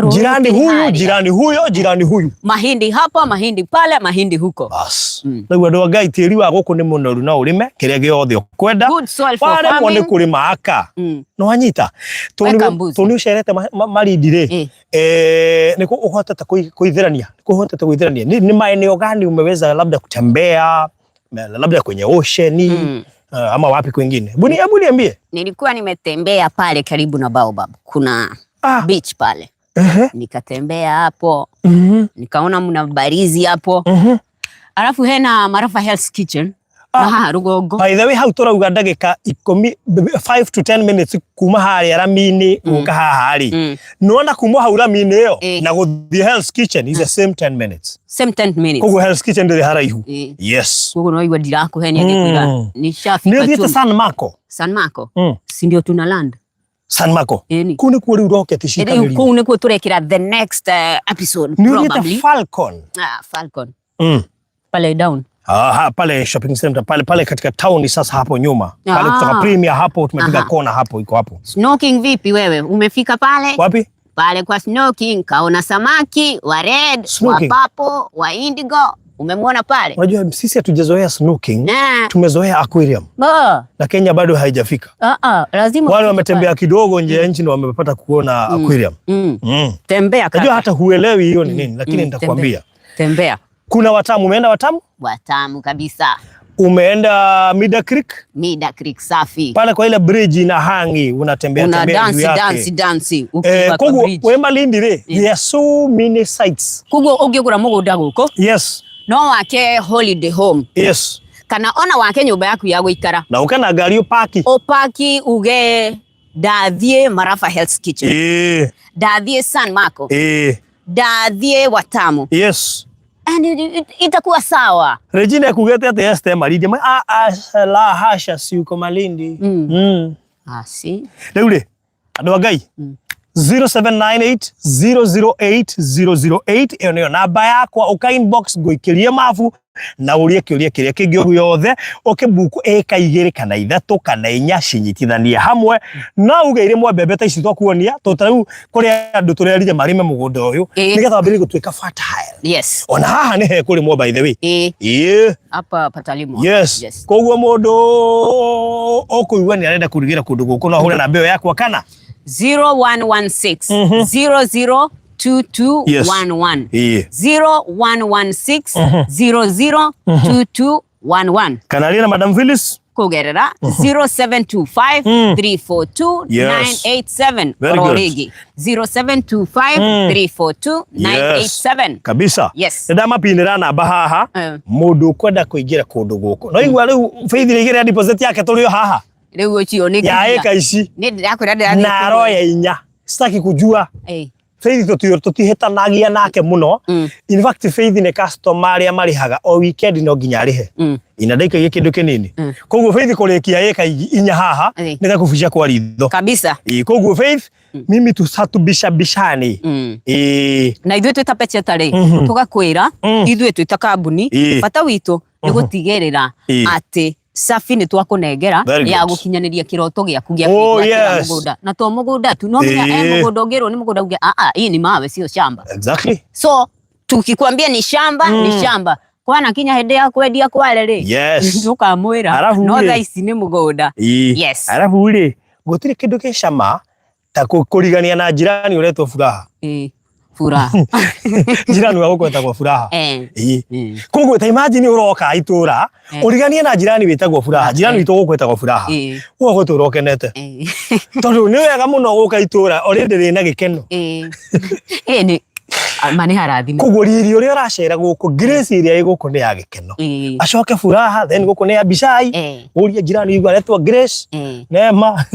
Speaker 1: Jirani huyu, jirani huyo, jirani huyu.
Speaker 2: Mahindi hapa, mahindi pale, mahindi huko.
Speaker 1: Bas. Rĩu andũ a Ngai tĩri wa gũkũ nĩ mũnoru no ũrĩme kĩrĩa gĩothe ũkwenda.
Speaker 2: Good soil for
Speaker 1: Waremwo
Speaker 2: farming.
Speaker 1: nĩ kũrĩma aka. Nĩ wanyita?
Speaker 2: Weka mbuzi.
Speaker 1: Tondũ nĩ ũcerete Malindi rĩ, nĩ kũ ũhotete kuithirania? Nĩ kũ ũhotete kuithirania? Ni maeneo gani umeweza labda kutembea, labda kwenye ocean, ama wapi kwingine? Hebu niambie.
Speaker 2: Nilikuwa nimetembea pale karibu na Baobab. Kuna beach pale. Nikatembea hapo. Nikaona mna barizi hapo. Alafu hena Marafa Health Kitchen. Na rugongo.
Speaker 1: By the way, hau tũrauga ndagĩka ikũmi, 5 to 10 minutes kuma harĩa rami-inĩ gũka haha rĩ. Nĩwona kuma hau rami-inĩ ĩyo na gũthiĩ Hell's Kitchen is the same 10 minutes.
Speaker 2: Same 10 minutes.
Speaker 1: Koguo Hell's Kitchen ndĩrĩ haraihu. Yes.
Speaker 2: Koguo no igua ndirakũhenia ngĩkwĩra nishafika.
Speaker 1: Nĩ ũthiĩte San Marco?
Speaker 2: San Marco? Si ndio tuna land?
Speaker 1: San Marco. Kũu nĩkuo rĩu rocket ciikagĩrio.
Speaker 2: Kũu nĩkuo tũrekĩra the next episode
Speaker 1: probably. Nĩ ũthiĩte Falcon?
Speaker 2: Falcon. Pale down.
Speaker 1: Aha, pale shopping center pale pale katika town sasa hapo nyuma. Pale kutoka Premier hapo tumepiga kona hapo iko hapo.
Speaker 2: Snorkeling vipi wewe? Umefika pale?
Speaker 1: Wapi?
Speaker 2: Pale kwa snorkeling kaona samaki wa red, wa purple, wa indigo. Umemwona pale?
Speaker 1: Unajua sisi hatujazoea snorkeling. Tumezoea aquarium. Na Kenya bado haijafika.
Speaker 2: Lazima
Speaker 1: wale wametembea kidogo nje ya nchi ndio wamepata kuona aquarium.
Speaker 2: Tembea kaka.
Speaker 1: Unajua hata huelewi hiyo ni nini, lakini nitakwambia.
Speaker 2: Tembea.
Speaker 1: Kuna Watamu, umeenda Watamu?
Speaker 2: Watamu kabisa.
Speaker 1: Umeenda Mida Creek?
Speaker 2: Mida Creek safi.
Speaker 1: Pale kwa ile bridge ina hangi unatembea
Speaker 2: una
Speaker 1: tembea juu yake.
Speaker 2: Una dance dance ukiwa kwa bridge.
Speaker 1: We Malindi re, there are so many sites.
Speaker 2: Koguo ũngĩgũra mũgũnda gũkũ?
Speaker 1: Yes.
Speaker 2: No wake holiday home.
Speaker 1: Yes.
Speaker 2: Kana ona wake nyũmba yaku ya gũikara.
Speaker 1: Na ũke na ngari ũpaki.
Speaker 2: Ũpaki uge ndathiĩ Marafa Health Kitchen. Ndathiĩ San Marco. Ndathiĩ Watamu.
Speaker 1: Yes.
Speaker 2: And itakuwa sawa.
Speaker 1: Regina ekugete ati Esther Malindi. La hasha si uko Malindi.
Speaker 2: Si.
Speaker 1: Rĩu rĩ, andũ a Ngai. 0798 008 008 ĩyo nĩyo namba yakwa, ũka inbox ngũikĩrie mabu na ũrie kĩũria kĩrĩa kĩngĩ o gĩothe, ũkĩbuku ĩka igĩrĩ kana ithatũ kana inya cinyitithanie hamwe, no uge irĩmwo mbembe ta ici twakuonia, tondũ ta rĩu kũrĩ andũ tũrerire marĩme mũgũnda ũyũ, nĩgetha wambĩrĩrie gũtuĩka fertile.
Speaker 2: Yes.
Speaker 1: Ona haha nĩ hekũrĩmwo by the way. Ĩĩ.
Speaker 2: Hapa patalimwa.
Speaker 1: Yes.
Speaker 2: Yes.
Speaker 1: Koguo mũndũ ũkũigua nĩ arenda kũrugĩra kũndũ gũkũ no ahũre namba ĩyo yakwa kana
Speaker 2: 0116 002211. 0116 002211.
Speaker 1: Kana rĩna Madam Phyllis
Speaker 2: kugerera 0725 342 987. Ororigi 0725 342 987.
Speaker 1: Kabisa.
Speaker 2: Yes.
Speaker 1: Ndamapinĩra namba haha mũndũ ũkwenda kũingĩra kũndũ gũkũ. No igua rĩu Faith rĩigĩrĩra deposit yake tũrĩ o haha.
Speaker 2: Rĩu ũcio nĩ
Speaker 1: ya ĩka ici.
Speaker 2: Nĩ ndĩrakwĩra ndĩrathiĩ
Speaker 1: na roya inya. Sitaki kujua. Faith tũtihĩtanagia nake mũno. In fact, Faith nĩ customer arĩa marĩhaga o weekend, no nginya arĩhe ina ndaikagia kĩndũ kĩnini. Koguo Faith kũrĩkia ĩka inya haha nĩ gakũbucia kwa ritho.
Speaker 2: Kabisa.
Speaker 1: Ĩĩ, koguo Faith, mimi hatubicabicani. Ĩĩ.
Speaker 2: Na ithuĩ twĩ ta Pecheta rĩ, tũgakwĩra ithuĩ twĩ ta kambuni, bata witũ nĩ gũtigĩrĩra atĩ cabi nĩ twakũnengera
Speaker 1: Very
Speaker 2: ya
Speaker 1: good.
Speaker 2: gũkinyanĩria kĩroto gĩaku gĩa
Speaker 1: Oh,
Speaker 2: kwĩgwatĩra mũgũnda, na to mũgũnda tu, no nginya mũgũnda ũngĩrwo nĩ mũgũnda uge a a hii ni mawe, sio shamba. So tukikwambia ni shamba, ni shamba. Kwana kinya hĩndĩ ya kwendia kware rĩ, tũkamwĩra
Speaker 1: Arabu
Speaker 2: no
Speaker 1: rĩ.
Speaker 2: thaa ici nĩ mũgũnda.
Speaker 1: Arabu rĩ, gũtirĩ kĩndũ gĩ cama ta kũrigania na jirani ũretwo Furaha.
Speaker 2: Ĩĩ, Furaha.
Speaker 1: Jirani wa gũkũ etagwo Furaha. Ĩĩ. Koguo ta imagine ũroka itũra ũriganie na jirani wĩtagwo Furaha. Jirani witũ gũkũ etagwo Furaha. Ũgagũtũra ũkenete. Tondũ nĩ wega mũno gũka itũra already rĩna gĩkeno.
Speaker 2: Ĩĩ. Ĩĩ, nĩ ma nĩ harathime.
Speaker 1: Koguo riri ũrĩa ũracera gũkũ, grace ĩrĩa ĩ gũkũ nĩ ya gĩkeno. Acoke Furaha, then gũkũ nĩ Abishai. Ũrie jirani igua aretwo Grace. Neema.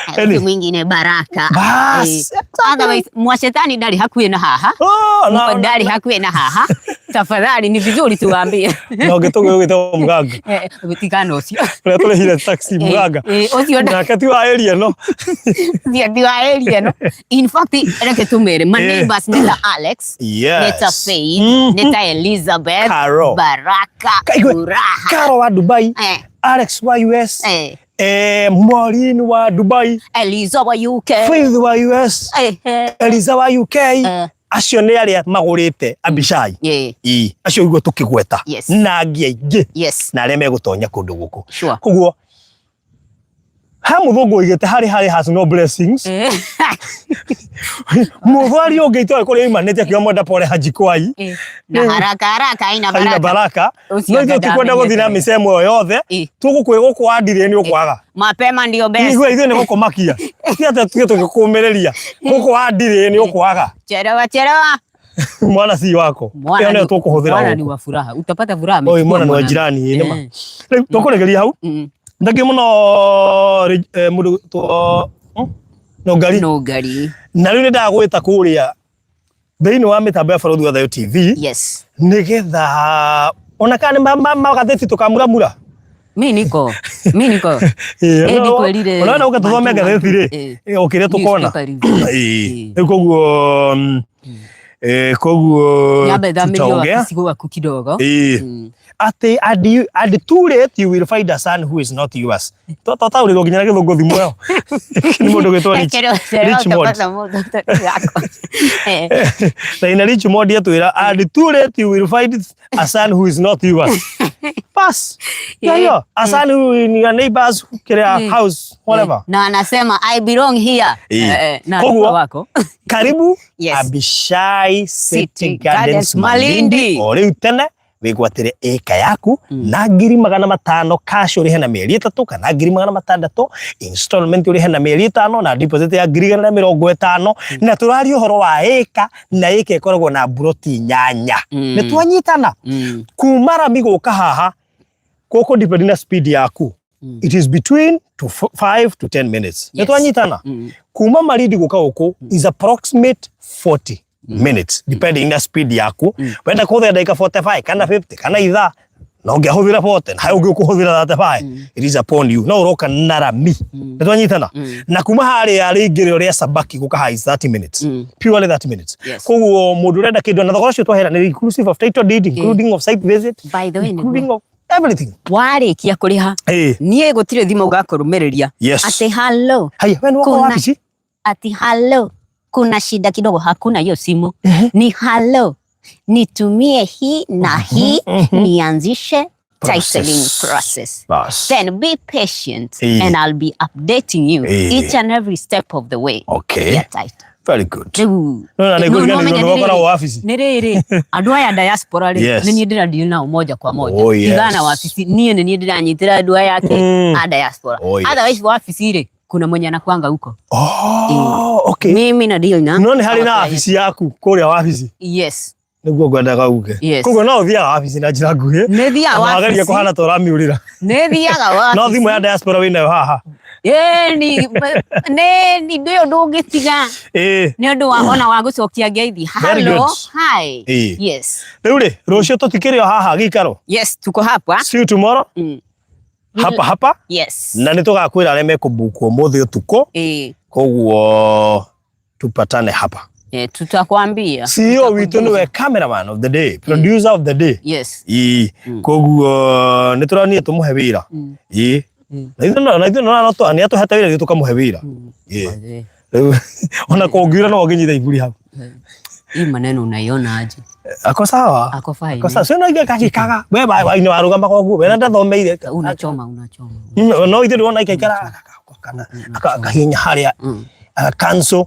Speaker 2: Ũcio mwingine Baraka.
Speaker 1: Bas.
Speaker 2: Otherwise mwashetani ndarĩ hakuhĩ na haha.
Speaker 1: Oh,
Speaker 2: Ndarĩ hakuhĩ na haha. Tafadhali ni vizuri tuwaambie.
Speaker 1: Na ũngĩtũgũ ũgĩtagwo Mũganga.
Speaker 2: Tigana ũcio.
Speaker 1: Ũrĩa tũrĩhire taxi Mũganga.
Speaker 2: Ũcio
Speaker 1: Nake ti wa area ĩno.
Speaker 2: Ũcio ti wa area ĩno. In fact, reke tumere ma neighbors nĩ ta Alex, nĩ ta Faith, nĩ ta Elizabeth,
Speaker 1: Caro.
Speaker 2: Baraka,
Speaker 1: Kaigua,
Speaker 2: Furaha.
Speaker 1: Caro wa Dubai, Alex wa US, Maureen wa Dubai,
Speaker 2: Eliza wa UK,
Speaker 1: Faith wa US, Eliza wa UK, acio nĩ arĩa magũrĩte Abishai. Ĩĩ, acio ũguo tũkĩgweta na angĩ aingĩ na arĩa megũtonya kũndũ gũkũ. Koguo ha mũthũngũ oigĩte harĩ has no blessings. Mũthwari ũngĩ itoĩ kũrĩa yumanĩte akiuga mwenda pole hajikwai.
Speaker 2: Na haraka haraka haina
Speaker 1: haina
Speaker 2: baraka.
Speaker 1: Baraka.
Speaker 2: Ũcio
Speaker 1: No ithuĩ tikwenda gũthiĩ na mĩcemo ĩyo yothe. Tũgũkwĩ gũkũ wandirĩ nĩ ũkwaga.
Speaker 2: Mapema ndio best.
Speaker 1: Igua ithuĩ nĩ gũkũmakia. Ti atĩ tuge tũgĩkũmĩrĩria. Gũkũ wandirĩ nĩ ũkwaga.
Speaker 2: Chelewa chelewa.
Speaker 1: Mwana si wako.
Speaker 2: Mwana
Speaker 1: Ĩyo nĩyo tũkũhũthĩra
Speaker 2: mwana ni
Speaker 1: gũkũ.
Speaker 2: wa furaha. Utapata furaha.
Speaker 1: Oi,
Speaker 2: Amechukua
Speaker 1: mwana ni wa jirani nĩ ma. Rĩu tũkũrĩkĩria hau. Thank you mũno mũndũ no ngari.
Speaker 2: No ngari.
Speaker 1: Na rĩu nĩ ndagwĩta kũrĩa thĩinĩ wa mĩtambo ya Barũthi wa Thayũ TV. Nĩgetha ona kana nĩ magathĩti tũkamuramura.
Speaker 2: Mi niko. Mi niko. Ndikwĩrire.
Speaker 1: Ona ũka tũthome ngathĩti rĩ, o kĩrĩa tũkona.
Speaker 2: Newspaper review.
Speaker 1: Ĩĩ. Rĩu koguo koguo
Speaker 2: Nyambe thamĩrio
Speaker 1: tutaongea.
Speaker 2: wabici gwaku kidogo.
Speaker 1: Ĩĩ. Atĩ and too late you will find a son who is not yours. Tataũrĩrwo nginya na gĩthũngũ thimũ ĩyo. Nĩ mũndũ ũgwĩtwo Richmond. Na ina Richmond atwĩra, and too late you will find a son who is not yours. Pass. Yeah, yeah. A son who in your neighbor's kĩrĩa house, whatever.
Speaker 2: Na anasema I belong here. Na
Speaker 1: Koguo,
Speaker 2: wako.
Speaker 1: Karibu Abishai City
Speaker 2: City
Speaker 1: Gardens
Speaker 2: Gardens
Speaker 1: Malindi.
Speaker 2: Malindi.
Speaker 1: O rĩu tene wĩgwatĩre ĩka yaku na 500,000 cash ũrĩhe na mĩeri 3 kana 600,000 installment ũrĩhe na mĩeri 5 na deposit ya 150,000. Na tũraria ũhoro wa ĩka na ĩka ĩkoragwo na mburoti 8. Nĩ twanyitana kuma rami gũka haha gũkũ depending na speed yaku. It is between to 5 to 10 minutes. Nĩ twanyitana kuma Malindi gũka gũkũ is approximate 40 minutes depending na speed yaku. Wenda kũhũthĩra ndagĩka 45 kana 50 kana ithaa, na ũngĩahũthĩra 40 na ũngĩ ũkũhũthĩra 35, it is upon you. No ũroka na rami. Nĩ twanyitana na kuma harĩa rĩingĩrĩro rĩa Sabaki gũka haha is 30 minutes, purely 30 minutes. Koguo mũndũ ũrenda kĩndũ na thogora ũcio twahera nĩ inclusive of title deed, including of site visit,
Speaker 2: By the way,
Speaker 1: including of everything.
Speaker 2: Warĩkia kũrĩha, niĩ gũtirĩ thimũ ngakũrũmĩrĩria atĩ hello.
Speaker 1: Haya, we nĩ woka wabici?
Speaker 2: Ati hello, kuna shida kidogo. Hakuna hiyo simu. Ni hello, nitumie hii na hii nianzishe titling process.
Speaker 1: Bas.
Speaker 2: Then be patient and I'll be updating you each and every step of the way.
Speaker 1: Okay.
Speaker 2: Ya title.
Speaker 1: Very good.
Speaker 2: Rĩu
Speaker 1: No, na nĩ ngũriganĩrwo
Speaker 2: no,
Speaker 1: nĩ
Speaker 2: no,
Speaker 1: wakora wabici.
Speaker 2: Nĩ rĩrĩ, andũ aya diaspora rĩ, nĩ niĩ ndĩradeal nao moja kwa moja.
Speaker 1: Oh, yes.
Speaker 2: Tigana wabici, niĩ nĩ niĩ ndĩranyitĩra andũ aya ake a diaspora.
Speaker 1: Oh, yes.
Speaker 2: Otherwise wabici rĩ, kuna mwenye anakuanga huko.
Speaker 1: Oh, okay.
Speaker 2: Mimi na deal na.
Speaker 1: No nĩ harĩ na wabici yaku kũrĩa wabici.
Speaker 2: Yes.
Speaker 1: Nĩguo ngwendaga uge.
Speaker 2: Yes.
Speaker 1: Koguo no ũthiaga wabici na njĩra nguhĩ.
Speaker 2: Nĩ thiaga
Speaker 1: Na wageria
Speaker 2: wabici.
Speaker 1: kũhana ta ũramiũrĩra.
Speaker 2: Nĩ thiaga wabici.
Speaker 1: No thimũ ya diaspora wĩnayo haha.
Speaker 2: Ĩni nĩ ndĩ ũndũ ũngĩtiga nĩ ũndũ wa ona wa gũcokia ngeithi.
Speaker 1: Very
Speaker 2: Hello,
Speaker 1: good.
Speaker 2: hi. Yes.
Speaker 1: Rĩu rĩ, rũciũ tũtikĩrĩ o haha gĩikaro.
Speaker 2: Yes, tuko hapa.
Speaker 1: See you tomorrow. Hapa hapa.
Speaker 2: Yes.
Speaker 1: Na nĩ tũgakwĩra arĩa mekũbukwo ũmũthĩ ũtukũ. Koguo tupatane hapa.
Speaker 2: Tutakwambia.
Speaker 1: CEO witũ nĩwe cameraman of the day, producer of the day.
Speaker 2: Yes.
Speaker 1: Ĩĩ, koguo nĩ tũronire tũmũhe wĩra. Ĩĩ. Na ithuĩ no nĩ atũhete wĩra, ithuĩ tũkamũhe wĩra. Ĩĩ. Rĩu ona kũngiura no ũngĩnyita iburi hau.
Speaker 2: Hii maneno unaiona aje?
Speaker 1: Ako sawa.
Speaker 2: Ako fine.
Speaker 1: Ako sawa. Sio na gakikaga. We ba ino arugama koguo. We na ndathomeire.
Speaker 2: Unachoma, unachoma.
Speaker 1: No ithuĩ ndĩrona ikaikara kana akahihinya harĩa cancel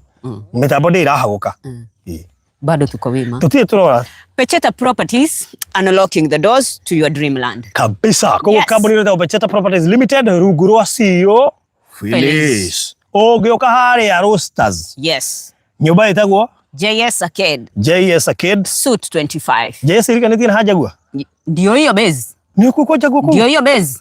Speaker 1: mĩtambo ndĩrahagũka. Ĩĩ.
Speaker 2: Bado tuko wima.
Speaker 1: Tũtirĩ tũrora.
Speaker 2: Pecheta Properties, unlocking the doors to your dreamland.
Speaker 1: Kabisa. Koguo
Speaker 2: Yes.
Speaker 1: kambuni ĩrĩa ĩtagwo Pecheta Properties Limited rungu rwa CEO Phyllis. Ũngĩũka harĩa Roasters.
Speaker 2: Yes.
Speaker 1: Nyũmba ĩtagwo
Speaker 2: JS Arcade,
Speaker 1: JS Arcade.
Speaker 2: Suit 25.
Speaker 1: JS irikanĩtie na Jagua.
Speaker 2: Ndio hiyo base.
Speaker 1: Nĩ kuo kwa Jagua kũu?
Speaker 2: Ndio hiyo base.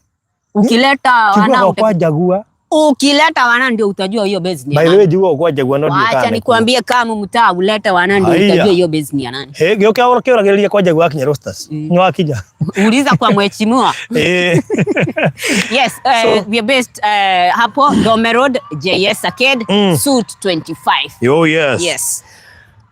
Speaker 2: Ukileta wana
Speaker 1: Njiguaga kwa Jagua.
Speaker 2: Ukileta wana ndio utajua hiyo base ni
Speaker 1: By
Speaker 2: ya
Speaker 1: the way,
Speaker 2: nani.
Speaker 1: njiguaga kwa Jagua no ndiũĩ
Speaker 2: Wacha
Speaker 1: kana nĩ kuo.
Speaker 2: nikwambie kama mtaa ulete wana ndio
Speaker 1: Haiya.
Speaker 2: utajua hiyo base ni ya nani.
Speaker 1: Hĩ, gĩũke kĩũragĩrĩria kwa Jagua wakinya Roasters. Nĩ wakinya.
Speaker 2: Uliza kwa mheshimiwa.
Speaker 1: Ĩĩ.
Speaker 2: Yes, we are based hapo Dome Road, JS Arcade, Suit 25.
Speaker 1: Oh yes.
Speaker 2: Yes.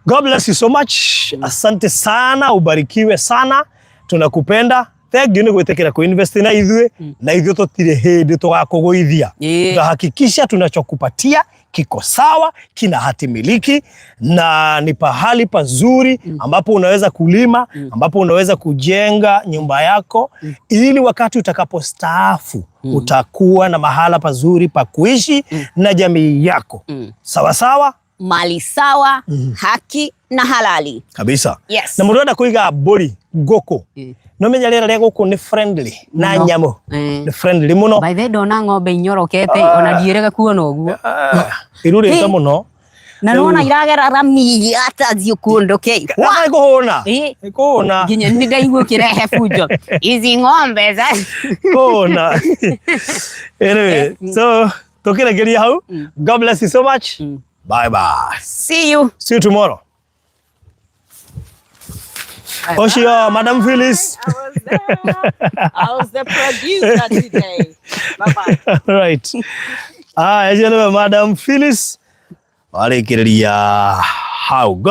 Speaker 1: God bless you so much. Asante sana, ubarikiwe sana. Tunakupenda. Thank you nĩ gwĩtĩkĩra kuinvest na ithuĩ, na ithuĩ tũtirĩ hĩndĩ tũgakũgũithia. Tutahakikisha tunachokupatia kiko sawa, kina hati miliki na ni pahali pazuri ambapo unaweza kulima, ambapo unaweza kujenga nyumba yako ili wakati utakapostaafu utakuwa na mahala pazuri pa kuishi na jamii yako. Sawa sawa?
Speaker 2: Mali sawa, haki na halali.
Speaker 1: Kabisa.
Speaker 2: Yes.
Speaker 1: Na mũndũ enda kũiga mbũri, ngũkũ, no menya rĩera rĩa gũkũ nĩ friendly na
Speaker 2: Mũno.
Speaker 1: nyamũ nĩ friendly mũno.
Speaker 2: By the way, ndona ng'ombe inyorokete ona ndiĩrĩga kuona ũguo.
Speaker 1: Irurĩte
Speaker 2: Hey.
Speaker 1: mũno.
Speaker 2: Na nona iragera rami hata thiĩ kũndũ kĩ.
Speaker 1: Nĩ kũhũna. Nĩ kũhũna.
Speaker 2: Nginya nĩ ndaigua ũkĩrehe bunjo. Ici ng'ombe za
Speaker 1: Kũhũna. Anyway, so tũkĩrekeria hau. God bless you so much. Bye bye.
Speaker 2: See you.
Speaker 1: See you tomorrow. Oshio, Madam Phyllis.
Speaker 4: I was there. I was the producer today. Bye bye.
Speaker 1: Right. Ah, acio nĩwe Madam Phyllis. Warĩkĩrĩria hau. God